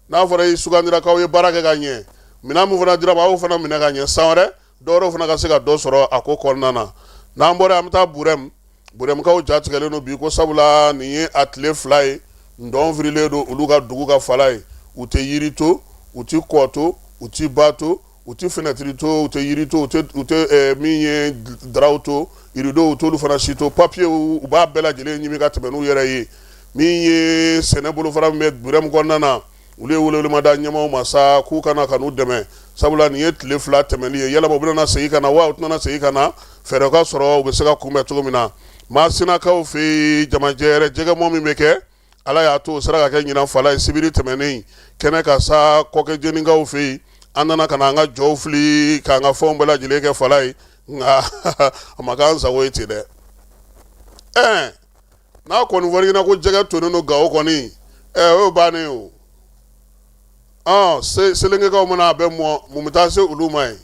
N'a fɔra i sugandira k'aw ye baara kɛ ka ɲɛ, minɛn min fana dira ma, aw fana minɛ ka ɲɛ, san wɛrɛ dɔwɛrɛw fana ka se ka dɔ sɔrɔ a ko kɔnɔna na. N'an bɔra, an bɛ taa Burɛmu. Burɛmukaw jatigɛlen don bi ko sabula nin ye a tile 2 ye, ntɔn firilen don olu ka dugu ka fala ye. U tɛ yiri to, u tɛ kɔ to, u tɛ ba to, u tɛ fenɛtiri to, u tɛ yiri to, u tɛ min ye daraw to, rideau u t'olu fana si to, papiyew u b'a bɛɛ lajɛlen ɲimi ka tɛmɛ n'u yɛrɛ ye. Min ye sɛnɛ bolofara min bɛ Burɛmu kɔnɔna na, olu ye welewelema da ɲɛmaaw ma sa k'u ka na ka n'u dɛmɛ, sabula nin ye tile 2 tɛmɛli ye. Yalama u bɛna segin ka na wa u tɛna segin ka na? Fɛɛrɛ ka sɔrɔ u bɛ se ka kunbɛn cogo min na. Masinakaw fɛ yen, jamajɛ yɛrɛ jɛgɛmɔ min bɛ kɛ, Ala y'a to o sera ka kɛ ɲinan, fala ye, sibiri tɛmɛnen kɛnɛ ka sa Kɔkɛjenikaw fɛ yen. An nana ka na an ka jɔw fili k'an ka fɛnw bɛɛ lajɛlen kɛ, fala ye, nka a ma k'an sago ye ten dɛ. Ɛɛ, n'a kɔni fɔra i ɲɛna ko jɛgɛ tonnen don Gawo kɔni, ɛɛ, o y'o bannen ye o. Ɔn, Selenkekaw mana a bɛɛ mɔ, mun bɛ taa se olu ma yen?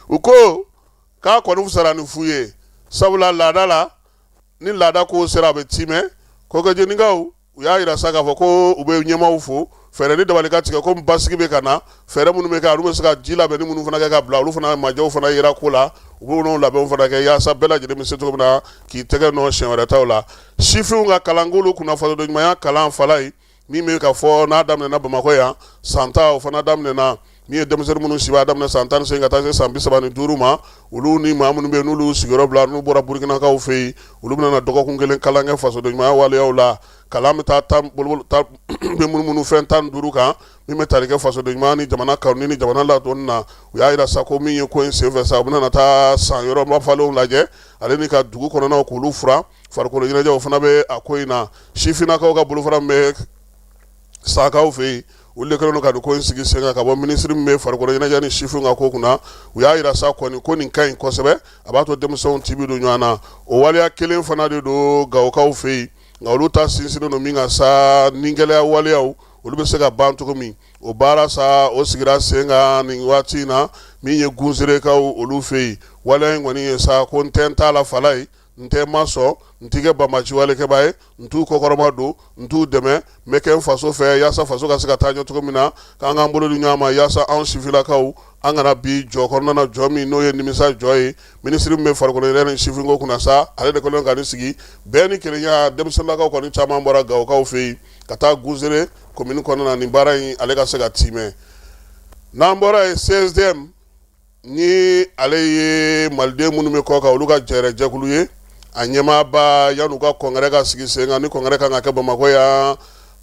U ko k'a kɔni fisara ni fu ye, sabula laada la, ni laada ko sera, a bɛ tiimɛ. Kɔkɛjenikaw, u y'a yira sa k'a fɔ ko u bɛ ɲɛmaaw fo Fɛɛrɛ ni dabali ka tigɛ ko basigi bɛ ka na, fɛɛrɛ minnu bɛ kɛ, olu bɛ se ka ji labɛnni minnu fana kɛ ka bila, olu fana majɛw fana yera ko la. U b'o labɛnw fana kɛ yaasa bɛɛ lajɛlen bɛ se cogo min na k'i tɛgɛ nɔ siɲɛ wɛrɛ taw la. Sifinw ka kalankolu kunna fasodenɲumanya kalan fala ye min bɛ ka fɔ n'a daminɛna Bamakɔ yan san ta, o fana daminɛna. Min ye denmisɛnnin minnu si b'a daminɛ san 18 ka taa se san 35 ma, olu ni maa minnu bɛ yen n'olu sigiyɔrɔ bila n'u bɔra Burukinakaw fɛ yen, olu bɛna na dɔgɔkun kelen kalan kɛ fasodenɲumanya waleyaw la. Kalan bɛ taa tan bɛ munumunu fɛn 15 kan min bɛ tali kɛ fasodenɲumanya ni jamana kanu ni jamana ladonni na. U y'a jira sa ko min ye ko in senfɛ sa, u bɛna taa san yɔrɔ mafalenw lajɛ ale ni ka dugu kɔnɔnaw k'olu furan. Farikolo ɲɛnajɛw fana bɛ a ko in na. Sifinnakaw ka bolofara min bɛ Sakaw fɛ yen, olu de kɛlen don ka nin ko in sigi sen kan ka bɔ minisiri min bɛ farikolo ɲɛnajɛ ni sifinw ka ko kunna. U y'a jira sa kɔni ko nin ka ɲi kosɛbɛ, a b'a to denmisɛnw tin bɛ don ɲɔgɔn na. O waleya kelen fana de don Gawokaw fɛ yen, nka olu ta sinsinnen don min kan sa, ni gɛlɛya waleyaw olu bɛ se ka ban cogo min, o baara sa o sigira sen kan nin waati in na. Min ye Gunzerekaw olu fɛ yen, waleya in kɔni ye sa ko n tɛ n t'a la fala ye, n tɛ ma sɔn, n tɛ kɛ banbaanci walekɛbaa ye, n t'u kɔkɔrɔma don, n t'u dɛmɛ, n bɛ kɛ n faso fɛ yaasa faso ka se ka taa ɲɛ cogo min na, k'an k'an bolo di ɲɔgɔn ma yaasa anw sifinnakaw an kana bin jɔ kɔnɔna na, jɔ min n'o ye nimisa jɔ ye. Minisiri min bɛ farikolo ɲɛnajɛ ni sifinko kunna sa, ale de kɛlen ka nin sigi bɛn ni kelenya. Denmisɛnninlakaw kɔni caman bɔra Gawokaw fɛ yen ka taa Gunzere komini kɔnɔna na nin baara in ale ka se ka timɛ. N'an bɔra yen, CSDM ni ale ye maliden minnu bɛ kɔ kan olu ka jɛrɛjɛkulu ye, a ɲɛmaaba yan'u ka kɔnkɛrɛ ka sigi sen kan, ni kɔnkɛrɛ kan ka kɛ Bamakɔ yan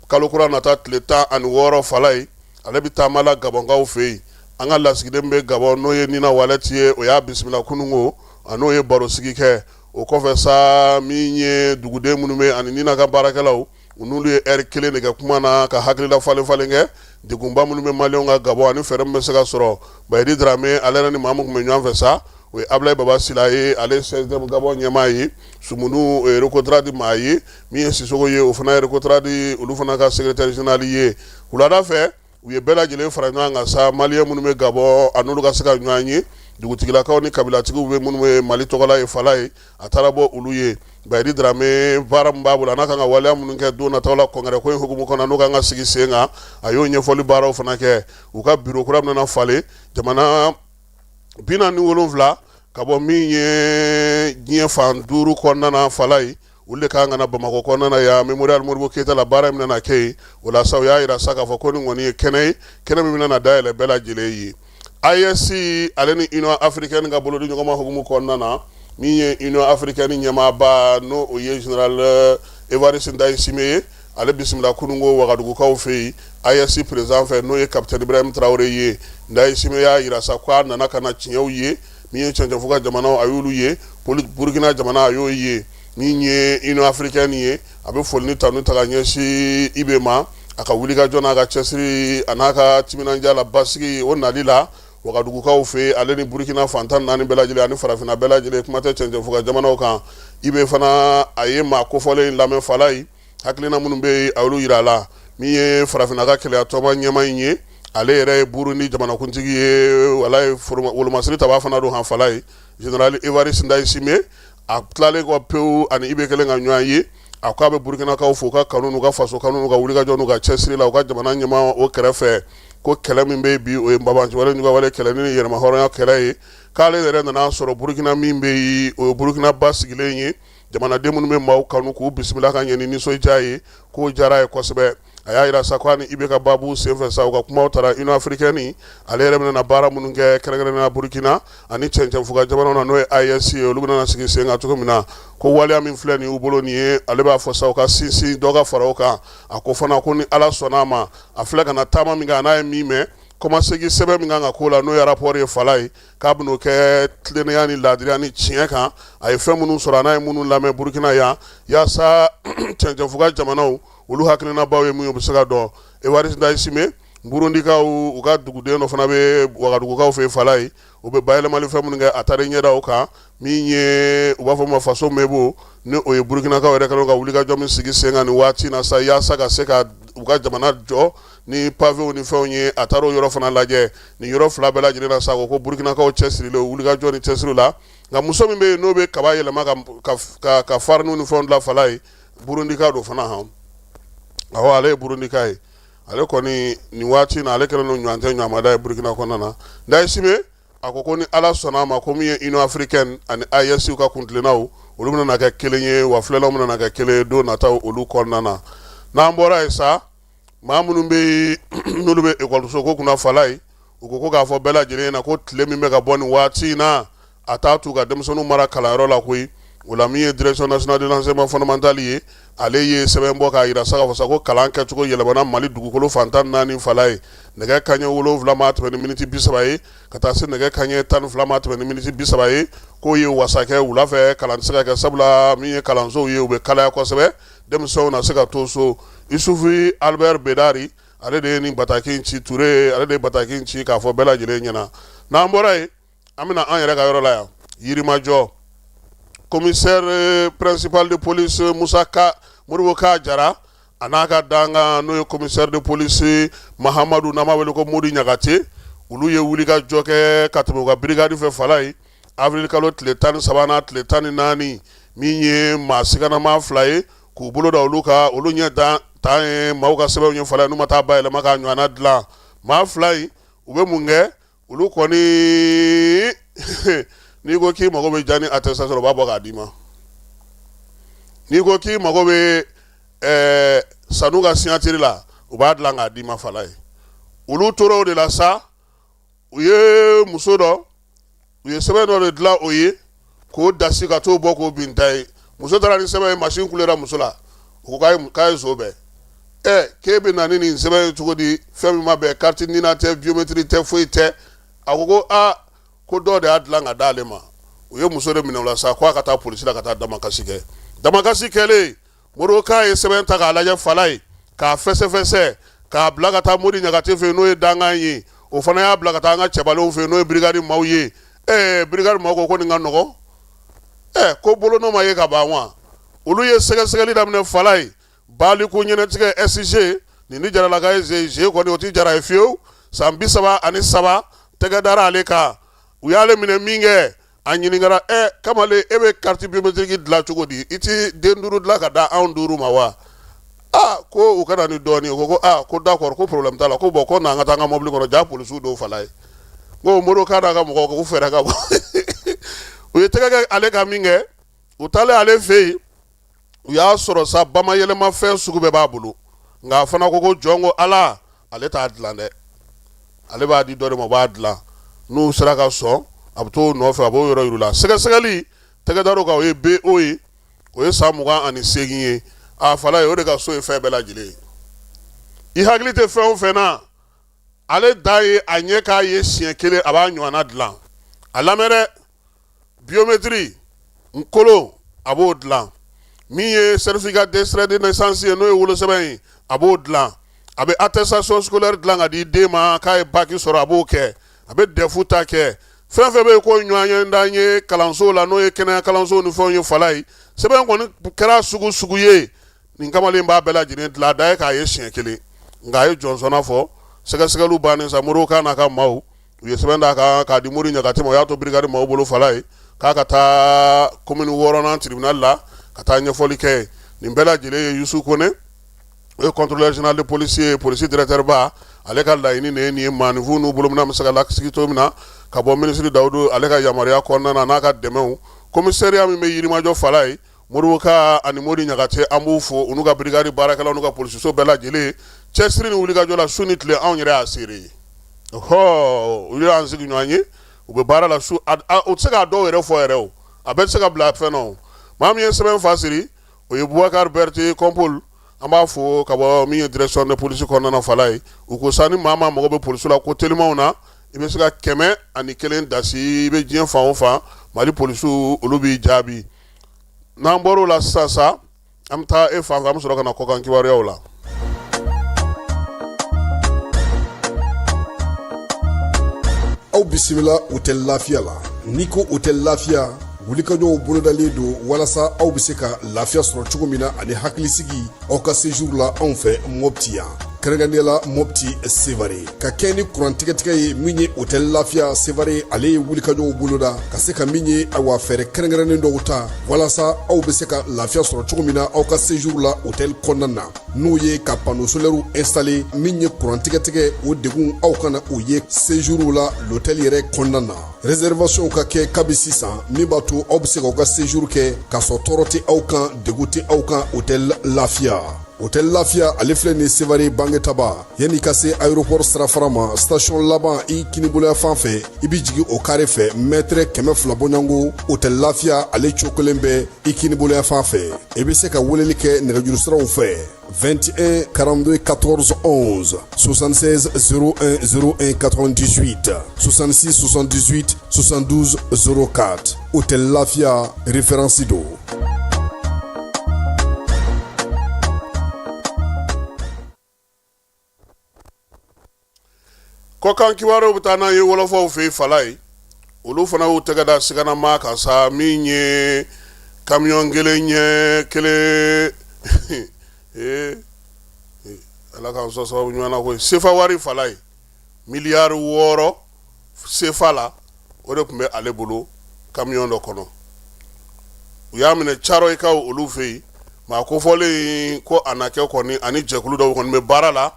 kalo kura nata tile 16 fala ye, ale bɛ taama la Gabɔnkaw fɛ yen. An ka lasigiden bɛ Gabɔn n'o ye Nina Walɛti ye, o y'a bisimila kununko, a n'o ye barosigi kɛ. O kɔfɛ sa, min ye duguden minnu bɛ ani Nina ka baarakɛlaw, u n'olu ye ɛri kelen de kɛ kuma na ka hakilila falen falen kɛ degunba minnu bɛ maliyɛnw kan Gabɔn ani fɛɛrɛ min bɛ se ka sɔrɔ. Bayidi Darame ale yɛrɛ ni maa min tun bɛ ɲɔgɔn fɛ sa, o ye Abulayi Baba Sila ye, ale ye CSDM Gabɔn ɲɛmaa ye. Sumunu o ye Recotrade maa ye, min ye Sisoko ye o fana ye Recotrade olu fana ka secrétaire général ye. Wulada fɛ, u ye bɛɛ lajɛlen fara ɲɔgɔn kan sa, maliyɛn minnu bɛ Gabɔn a n'olu ka se ka ɲɔgɔn ye, dugutigilakaw ni kabilatigiw bɛ minnu bɛ Mali tɔgɔla ye fala ye, a taara bɔ olu ye. Bayidi Darame baara min b'a bolo a n'a kan ka waleya minnu kɛ don nataw la kɔnkɛrɛ ko in hukumu kɔnɔ n'o kan ka sigi sen kan, a y'o ɲɛfɔli baaraw fana kɛ. U ka biro kura bɛna falen jamana 47 ka bɔ min ye diɲɛ fan 5 kɔnɔna na fala ye, olu de kan ka na Bamakɔ kɔnɔna na yan Mémorial Modibo Keyita la, baara min bɛna kɛ yen. O la sa, u y'a jira sa k'a fɔ ko nin kɔni ye kɛnɛ ye, kɛnɛ min bɛna dayɛlɛ bɛɛ lajɛlen ye. AES ale ni Union africaine ka bolodi ɲɔgɔnma hukumu kɔnɔna na, min ye Union africaine ɲɛmaaba n'o o ye général Evariste Ndayishimiye ye, ale bisimila kununko Wagadugukaw fɛ yen AES président fɛ n'o ye capitaine Ibrahim Traoré ye. Ndayishimiye y'a jira sa k'a nana ka na tiɲɛw ye, min ye cɛncɛnfuga jamanaw a y'olu ye, Burukina jamana a y'o ye. Min ye Union africaine ye, a bɛ foli ni tanu ta ka ɲɛsin IB ma a ka wulikajɔ n'a ka cɛsiri a n'a ka timinandiya la basigi o nali la Wagadugukaw fɛ, ale ni Burukina fan 14 bɛɛ lajɛlen ani farafinna bɛɛ lajɛlen, kuma tɛ cɛncɛnfuga jamanaw kan. IB fana a ye maa kofɔlen in lamɛn fala ye, hakilina minnu bɛ yen a y'olu jira a la. Min ye farafinna ka kelenya tɔnba ɲɛmaa in ye, ale yɛrɛ ye Burundi jamanakuntigi ye, wala ye wolomasiri tabaa fana don han fala ye, général Evariste Ndayishimiye. A tilalen kɔ pewu ani IB kɛlen ka ɲɔgɔn ye, a ko a bɛ Burukinakaw fo u ka kanu n'u ka faso kanu n'u ka wulikajɔ n'u ka cɛsiri la u ka jamana ɲɛmaa o kɛrɛfɛ, ko kɛlɛ min bɛ bi o ye banbaanciwale juguwale kɛlɛ ni yɛrɛmahɔrɔnya kɛlɛ ye, k'ale yɛrɛ nana sɔrɔ Burukina min bɛ yen o ye Burukina basigilen ye, jamanaden minnu bɛ maaw kanu k'u bisimila ka ɲɛ ni nisɔndiya ye, k'o diyara a ye kosɛbɛ. A y'a jira sa ko a ni IB ka baabu senfɛ sa, u ka kumaw taara Union africaine ale yɛrɛ bɛna baara minnu kɛ kɛrɛnkɛrɛnnenya Burukina ani cɛncɛnfuga jamanaw na n'o ye AES ye, olu bɛna sigi sen kan cogo min na, ko waleya min filɛ nin y'u bolo nin ye, ale b'a fɔ sa u ka sinsin dɔ ka fara o kan. A ko fana ko ni Ala sɔnna a ma, a filɛ ka na taama min kɛ a n'a ye min mɛn, kɔmasegin sɛbɛn min kan ka k'o la n'o ye rapport ye fala ye, k'a bɛn'o kɛ tilennenya ni laadiriya ni tiɲɛ kan, a ye fɛn minnu sɔrɔ a n'a ye minnu lamɛn Burukina yan, yaasa cɛncɛnfuga jamanaw olu hakilinabaw ye mun ye u bɛ se ka dɔn. Evariste Ndayishimiye, Burundikaw u ka duguden dɔ fana bɛ Wagadugukaw fɛ fala ye, u bɛ bayɛlɛmali fɛn minnu kɛ a taara ɲɛda o kan, min ye u b'a fɔ ma faso mebo, ni o ye Burukinakaw yɛrɛ kɛlen ka wulikajɔ min sigi sen kan nin waati na sa yaasa ka se ka u ka jamana jɔ ni pavew ni fɛnw ye, a taara o yɔrɔ fana lajɛ. Nin yɔrɔ fila bɛɛ lajɛlen na sa, ko Burukinakaw cɛsirilen wulikajɔ ni cɛsiri la. Nka muso min bɛ yen n'o bɛ kaba yɛlɛma ka fariniw ni fɛnw dilan fala ye, Burundika don fana han, awɔ, ale ye Burundika ye. Ale kɔni nin waati na, ale kɛlen don ɲɔgɔn tɛ ɲɔgɔnmada ye Burukina kɔnɔna na. Ndayishimiye a ko ko ni Ala sɔnna a ma, ko min ye Union africaine ani AES ka kuntilennaw, olu bɛna kɛ kelen ye, wa filɛlaw bɛna kɛ kelen ye don nataw olu kɔnɔna na. N'an bɔra yen sa, maa minnu bɛ yen n'olu bɛ ekɔliso ko kunna Falaye, u ko ko k'a fɔ bɛɛ lajɛlen na ko tile min bɛ ka bɔ nin waati in na, a t'a t'u ka denmisɛnninw mara kalanyɔrɔ la koyi. O la, min ye Direction nationale de l'enseignement fondamental ye, ale ye sɛbɛn bɔ k'a jira sa k'a fɔ sa ko kalan kɛcogo yɛlɛmana Mali dugukolo fan 14 Falaye. Nɛgɛ kanɲɛ 7 maa tɛmɛ ni miniti 30 ye ka taa se nɛgɛ kanɲɛ 12 maa tɛmɛ ni miniti 30 ye, k'o ye wasa kɛ wula fɛ kalan tɛ se ka kɛ, sabula min ye kalansow ye, u bɛ kalaya kosɛbɛ, denmisɛnw na se ka to so. Isufu Albert Bedari, ale de ye nin bataki in ci. Ture, ale de ye bataki in ci k'a fɔ bɛɛ lajɛlen ɲɛna. N'an bɔra yen, an bɛna an yɛrɛ ka yɔrɔ la yan, Yirimajɔ. Commissaire principal de police Musa Ka Modibo Ka Jara, a n'a ka dankan n'o ye commissaire de police Mahamadu, n'an b'a wele ko Modi Ɲagate, olu ye wulikajɔ kɛ ka tɛmɛ u ka brigade fɛ Falaye, avril kalo tile 13 n'a tile 14. Min ye maa siganama fila ye, k'u bolo da olu kan, olu ɲɛ dan tan ye maaw ka sɛbɛnw ye Falaye, n'u ma taa bayɛlɛma k'a ɲɔgɔnna dilan. Maa fila in, u bɛ mun kɛ? Olu kɔni, n'i ko k'i mago bɛ jani attestation, u b'a bɔ k'a d'i ma. N'i ko k'i mago bɛ sanu ka signature la, u b'a dilan k'a d'i ma Falaye. Olu tora o de la sa, u ye muso dɔ, u ye sɛbɛn dɔ de dilan o ye k'o dasi ka t'o bɔ k'o bin ta ye. Muso taara ni sɛbɛn ye, masin kulera muso la. U ko k'a ye zo bɛɛ ɛ, k'e bɛ na ni nin sɛbɛn ye cogo di? Fɛn min ma bɛn, carte NINA tɛ, biométrie tɛ, foyi tɛ. A ko ko aa, ko dɔw de y'a dilan ka d'ale ma. U ye muso de minɛ o la sa, ko a ka taa polisi la ka taa damakasi kɛ. Damakasi kɛlen, Modibo Ka ye sɛbɛn ta k'a lajɛ Falaye, k'a fɛsɛfɛsɛ, k'a bila ka taa Modi Ɲagate fɛ yen, n'o ye dankan ye. O fana y'a bila ka taa an ka cɛbalenw fɛ yen, n'o ye brigade maaw ye. Ɛɛ, brigade maaw ko ko nin ka nɔgɔn, ɛ, ko bolonɔ ma ye ka ban wa. Olu ye sɛgɛsɛgɛli daminɛ Falaye. Baliku ɲɛnɛtigɛ SG nin ni jaralaka ye ze ze kɔni, o tɛ jara ye fiyewu. San 33, tɛgɛ dara ale kan. U y'ale minɛ min kɛ, a ɲininkara: ɛ kamalen, e bɛ carte biométrique dilan cogo di? I ti den duuru dilan ka da anw duuru ma wa? Aa, ko u ka na ni dɔɔnin. Ko ko aa, ko d'accord, ko problème t'a la, ko bon, ko n'an ka taa an ka mobili kɔnɔ. Ja polisiw dɔw Falaye ko Modibo Ka n'a ka mɔgɔw k'u fɛɛrɛ ka bɔ. U ye tɛgɛ kɛ ale ka min kɛ, u taalen ale fɛ yen, u y'a sɔrɔ sa bamayɛlɛmafɛn sugu bɛɛ b'a bolo. Nka a fana ko ko jɔn ko Ala, ale t'a dilan dɛ, ale b'a di dɔ de ma, o b'a dilan. N'u sera ka sɔn, a bɛ t'o nɔfɛ, a b'o yɔrɔ yir'u la. Sɛgɛsɛgɛli tɛgɛ dar'o kan, o ye BO ye, o ye san 28 ye. A Falaye, o de ka so ye fɛn bɛɛ lajɛlen ye. I hakili tɛ fɛn o fɛn na, ale da ye a ɲɛ k'a ye siɲɛ kelen, a b'a ɲɔgɔnna dilan. A lamɛn dɛ, biométrie nkolo, a b'o dilan. Min ye certificat d'extrait de naissance ye, n'o ye wolosɛbɛn ye, a b'o dilan. A bɛ attestation scolaire dilan ka di den ma k'a ye bac sɔrɔ, a b'o kɛ. A bɛ DEF ta kɛ. Fɛn fɛn bɛ yen ko ɲɔgɔn ye kalanso la, n'o ye kɛnɛya kalanso ni fɛnw ye Falaye, sɛbɛn kɔni kɛra sugu sugu ye, nin kamalen b'a bɛɛ lajɛlen dilan. A da ye k'a ye siɲɛ kelen. Nka a ye jɔnsɔnna fɔ. Sɛgɛsɛgɛliw bannen sa, Modibo Ka n'a ka maaw, u ye sɛbɛn d'a kan k'a di Mori Ɲagate ma. O y'a to brigade maaw bolo Falaye, k'a ka taa commune wɔɔrɔnan tribunal la ka taa ɲɛfɔli kɛ. Nin bɛɛ lajɛlen ye Yusu Kone, o ye contrôleur général de police ye, polisi directeur ba, ale ka laɲini de ye nin ye. Maaninfinw n'u bolominɛn bɛ se ka lasigi cogo min na, ka bɔ minisiri Dawudu ale ka yamaruya kɔnɔna na, n'a ka dɛmɛw. Commissariat min bɛ Yirimajɔ Falaye, Modibo Ka ani Mori Ɲagate, an b'u fo, u n'u ka brigade baarakɛlaw n'u ka polisiso bɛɛ lajɛlen, cɛsiri ni wulikajɔ la su ni tile. Anw yɛrɛ y'a seere ye, ɔhɔ, olu y'an sigi ɲɔgɔn ye, u bɛ baara la su. U tɛ se k'a dɔw yɛrɛ fɔ yɛrɛ, o a bɛɛ tɛ se ka bila fɛn na. O maa min ye sɛbɛn fa siri, o ye Bubakari Berete Kɔnpol, an b'a fo ka bɔ min ye direction de police kɔnɔna na Falaye. U ko sa ni maa maa mago bɛ polisiw la ko telimanw na, i bɛ se ka 101 dasi, i bɛ diɲɛ fan o fan, Mali polisiw olu b'i jaabi. N'an bɔr'o la sisan sa, an bɛ taa e fan fɛ, an bɛ sɔrɔ ka na kɔkan kibaruyaw la. Aw bisimila hôtel Lafiya la. N'i ko hôtel Lafiya, wulikajɔw bolodalen don walasa aw bɛ se ka lafiya sɔrɔ cogo min na ani hakilisigi aw ka séjour la anw fɛ Mopti yan. Kɛrɛnkɛrɛnnenya la Mopti Sevare ka kɛ ni kuran tigɛtigɛ ye min ye Hôtel Lafiya Sevare ale ye wulikajɔw boloda ka se ka min ye awa fɛɛrɛ kɛrɛnkɛrɛnnen dɔw ta walasa aw bɛ se ka lafiya sɔrɔ cogo min na aw ka séjour la hôtel kɔnɔna na n'o ye ka panneau solaire installer min ye kuran tigɛtigɛ o degun aw kana o ye séjour la l'hôtel yɛrɛ kɔnɔna na réservation ka kɛ kabi sisan min b'a to aw bɛ se k'aw ka séjour kɛ k'a sɔrɔ tɔɔrɔ tɛ aw kan degun tɛ aw kan hôtel Lafiya Hôtel Lafiya ale filɛ nin Sevare Bangetaba yanni ka se aéroport sirafara ma station laban i kiniboloya fan fɛ i bɛ jigin o kare fɛ mètre 200 bɔɲɔgɔnko Hôtel Lafiya ale cokolen bɛ i kiniboloya fan fɛ i bɛ se ka weleli kɛ nɛgɛjuru siraw fɛ 21 42 14 11 76 01 01 98 66 78 72 04 Hôtel Lafiya référence don. Kɔkan kibaruyaw bɛ taa n'an ye wɔlɔfɔw fɛ yen Falaye olu fana y'u tɛgɛ da siganama kan sa min ye kamiyɔn kelen ɲɛ kelen ee ala k'an sɔn sababu ɲuman na koyi sefa wari Falaye miliyari 6 sefa la o de tun bɛ ale bolo kamiyɔn dɔ kɔnɔ u y'a minɛ Caroyikaw olu fɛ yen maa kofɔlen ko a na kɛ kɔni ani jɛkulu dɔw kɔni bɛ baara la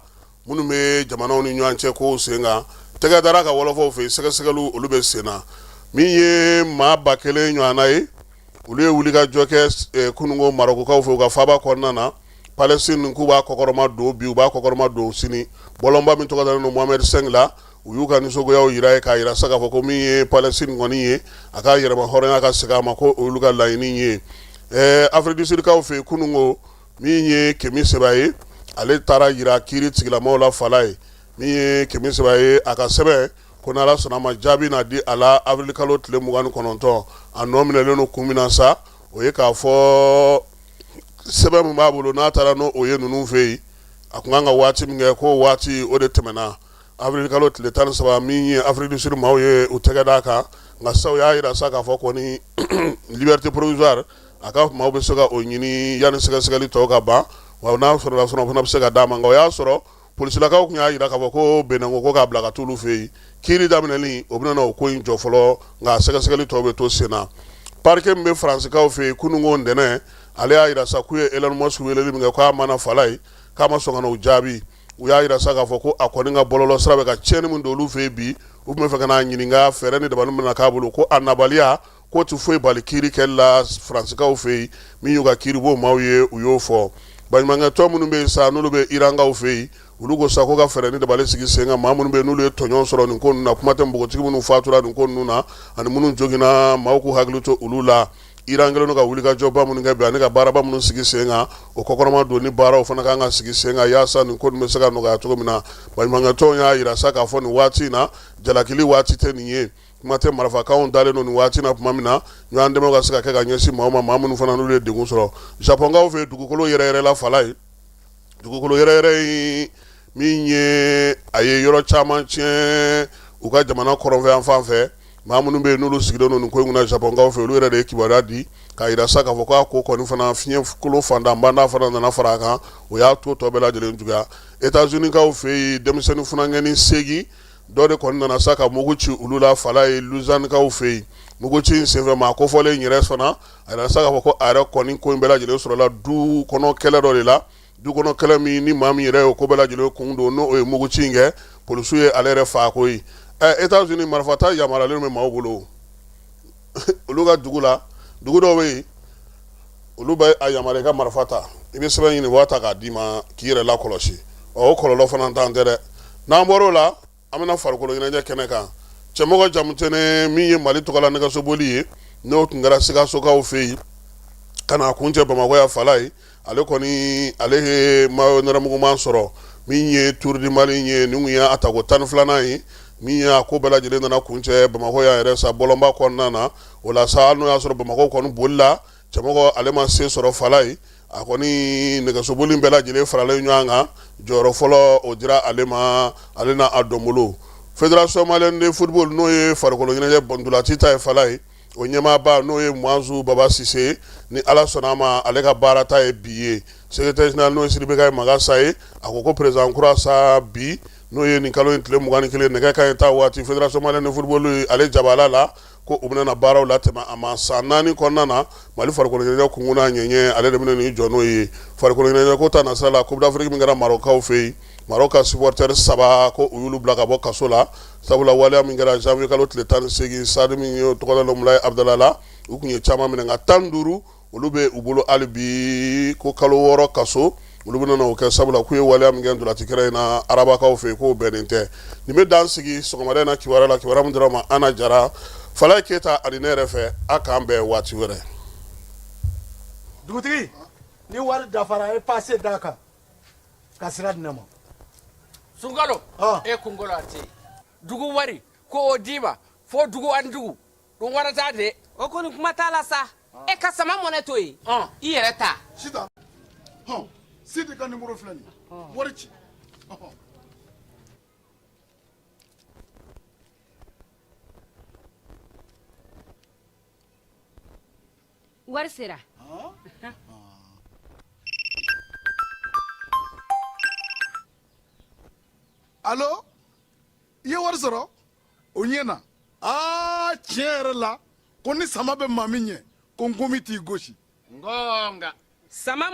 minnu bɛ jamanaw ni ɲɔgɔn cɛ kow sen kan tɛgɛ dara ka wɔlɔfɔw fɛ yen sɛgɛsɛgɛliw olu bɛ sen na min ye maa 1000 ɲɔgɔnna ye olu ye wulikajɔ kɛ kununko Marɔkukaw fɛ u ka faaba kɔnɔna na Palestine k'u b'a kɔkɔrɔma don bi u b'a kɔkɔrɔma don sini bɔlɔnba min tɔgɔ dalen don Mohamed V la u y'u ka nisɔngoyaw jira ye k'a jira sa k'a fɔ ko min ye Palestine kɔni ye a ka yɛrɛma hɔrɔnya ka segin a ma ko olu ka laɲini ye Afrique du Sud kaw fɛ yen kununko min ye Kemi Seba ye ale taara jira kiiri tigilamaw la Falaye min ye Kemi Seba ye a ka sɛbɛn ko n'Ala sɔnna a ma jaabi na di a la avril kalo tile 29 a nɔ minɛlen don kun min na sa o ye k'a fɔ sɛbɛn min b'a bolo n'a taara n'o ye ninnu fɛ yen a tun kan ka waati min kɛ k'o waati o de tɛmɛna avril kalo tile 13 min ye Afrique du Sud maaw ye u tɛgɛ d'a kan nka sa u y'a jira sa k'a fɔ kɔni liberté provisoire a ka maaw bɛ se ka o ɲini yanni sɛgɛsɛgɛli tɔw ka ban wa n'a sɔrɔla fana o fana bɛ se ka d'a ma nka o y'a sɔrɔ polisilakaw tun y'a jira k'a fɔ ko Benin ko k'a bila ka t'olu fɛ yen kiiri daminɛli o bɛna o ko in jɔ fɔlɔ nka sɛgɛsɛgɛli tɔw bɛ to sen na parquet min bɛ Faransikaw fɛ yen kununko ntɛnɛn ale y'a jira sa k'u ye Elon Musk weleli min kɛ k'a ma na Falaye k'a ma sɔn ka n'o jaabi u y'a jira sa k'a fɔ ko a kɔni ka bɔlɔlɔ sira bɛ ka tiɲɛni min don olu fɛ yen bi u tun bɛ fɛ ka n'a ɲininka fɛɛrɛ ni dabali min na k'a bolo ko a nabaliya k'o tɛ foyi bali kiiri kɛli la Faransikaw fɛ yen min y'u ka kiiribon maaw ye u y'o fɔ baɲumankɛtɔn minnu bɛ yen sa n'olu bɛ Irankaw fɛ yen olu ko sa ko ka fɛɛrɛ ni dabali sigi sen kan maa minnu bɛ yen n'olu ye tɔɲɔn sɔrɔ nin ko ninnu na kuma tɛ npogotigi minnu fatura nin ko ninnu na ani minnu joginna maaw k'u hakili to olu la Iran kɛlen don ka wulikajɔba minnu kɛ bi ani ka baaraba minnu sigi sen kan o kɔkɔrɔma don ni baaraw fana kan ka sigi sen kan yaasa nin ko ninnu bɛ se ka nɔgɔya cogo min na baɲumankɛtɔnw y'a jira sa k'a fɔ nin waati in na jalakili waati tɛ nin ye kuma tɛ marifakanw dalen don nin waati na tuma min na ɲɔgɔn dɛmɛ ka se ka kɛ ka ɲɛsin maaw ma maa minnu fana n'olu ye degun sɔrɔ Japɔnkaw fɛ dugukolo yɛrɛyɛrɛla Falaye dugukolo yɛrɛyɛrɛ in min ye a ye yɔrɔ caman tiɲɛ u ka jamana kɔrɔnfɛ yan fan fɛ maa minnu bɛ yen n'olu sigilen don nin ko in kunna Japɔnkaw fɛ olu yɛrɛ de ye kibaruya di k'a jira sa k'a fɔ k'a ko kɔni fana fiɲɛ kolo fantanbanda fana nana fara a kan o y'a to tɔ bɛɛ lajɛlen juguya États-Unis-kaw fɛ yen denmisɛnnin funankɛnin 8 dɔ de kɔni nana sa ka mugu ci olu la Falaye Louisiane-kaw fɛ yen mugu ci in senfɛ maa kofɔlen yɛrɛ fana a yira sa k'a fɔ ko a yɛrɛ kɔni ko in bɛɛ lajɛlen sɔrɔla du kɔnɔ kɛlɛ dɔ de la du kɔnɔ kɛlɛ min ni maa min yɛrɛ ye ko bɛɛ lajɛlen kun don n'o ye mugu ci in kɛ polisiw ye ale yɛrɛ faa ko ye États-Unis marifata yamaruyalen bɛ maaw bolo olu ka dugu la dugu dɔw bɛ yen olu bɛ a yamaruya i ka marifa ta i bɛ sɛbɛn ɲini u b'a ta k'a d'i ma k'i yɛrɛ lakɔlɔsi ɔ o kɔlɔlɔ fana t'an tɛ dɛ n'an bɔr'o la an bɛna farikolo ɲɛnajɛ kɛnɛ kan Cɛmɔgɔ Jamutɛnɛ min ye Mali tɔgɔla nɛgɛsoboli ye n'o tun kɛra Sikasokaw fɛ yen ka n'a kuncɛ Bamakɔ yan Falaye ale kɔni ale ye maillot nɛrɛmuguman sɔrɔ min ye Tour du Mali ye nin tun ye a tako 12nan ye min ye a ko bɛɛ lajɛlen nana kuncɛ Bamakɔ yan yɛrɛ sa bɔlɔnba kɔnɔna na o la sa n'o y'a sɔrɔ Bamakɔ kɔni bolila Cɛmɔgɔ ale ma se sɔrɔ Falaye a kɔni nɛgɛsoboli bɛɛ lajɛlen faralen ɲɔgɔn kan jɔyɔrɔ fɔlɔ o dira ale ma ale n'a dɔnbolo Fédération malienne de football n'o ye farikolo ɲɛnajɛ ntolaci ta ye Falaye. o ɲɛmaaba n'o ye Muazu Baba Sise ni Ala sɔnna a ma ale ka baara ta ye bi ye. Secrétaire général n'o ye Sidibekayi Magasa ye, a ko ko président kura sa bi n'o ye nin kalo in tile 21 nɛgɛ kanɲɛ 10 waati fédération malienne de football ye ale jabala la ko u bɛna na baaraw latɛmɛ a ma san 4 kɔnɔna na. Mali farikolo ɲɛnajɛ kunkun n'a ɲɛɲɛ ale de bɛna n'i jɔ n'o ye. Farikolo ɲɛnajɛ ko ta nasira la, Coupe d'Afrique min kɛra Maroc-kaw fɛ yen, Maroc ka supporter 3 ko u y'olu bila ka bɔ kaso la, sabula waleya min kɛra janvier kalo tile 18 stade min ye tɔgɔ da Moulay Abdallah la, u tun ye caman minɛ nka 15 olu bɛ u bolo hali bi ko kalo 6 kaso olu bɛna o kɛ, sabula k'u ye waleya min kɛ ntolaci kɛnɛ in na arabakaw fɛ yen k'o bɛnnen tɛ. Nin bɛ dan sigi sɔgɔmada in na kibaruya la, kibaruya min dira ma Ana Jara, Falaye Keyita ani ne yɛrɛ fɛ. A k'an bɛn waati wɛrɛ. Dugutigi, ni wari dafara, e pase d'a kan ka sira di ne ma. Sunkalo, e kunkolo a tɛ dugu wari ko o d'i ma fo dugu ani dugu dun warata de. O kɔni kuma t'a la sa, e ka sama mɔnɛ to yen, i yɛrɛ ta. Sitan, hɔn, Sidi ka nimoro filɛ nin ye, wari ci. Wari sera. Alo, i ye wari sɔrɔ? O ɲɛna. Aa, tiɲɛ yɛrɛ la, ko ni sama bɛ maa min ɲɛ, ko nkomi t'i gosi. Ngonga. Sama.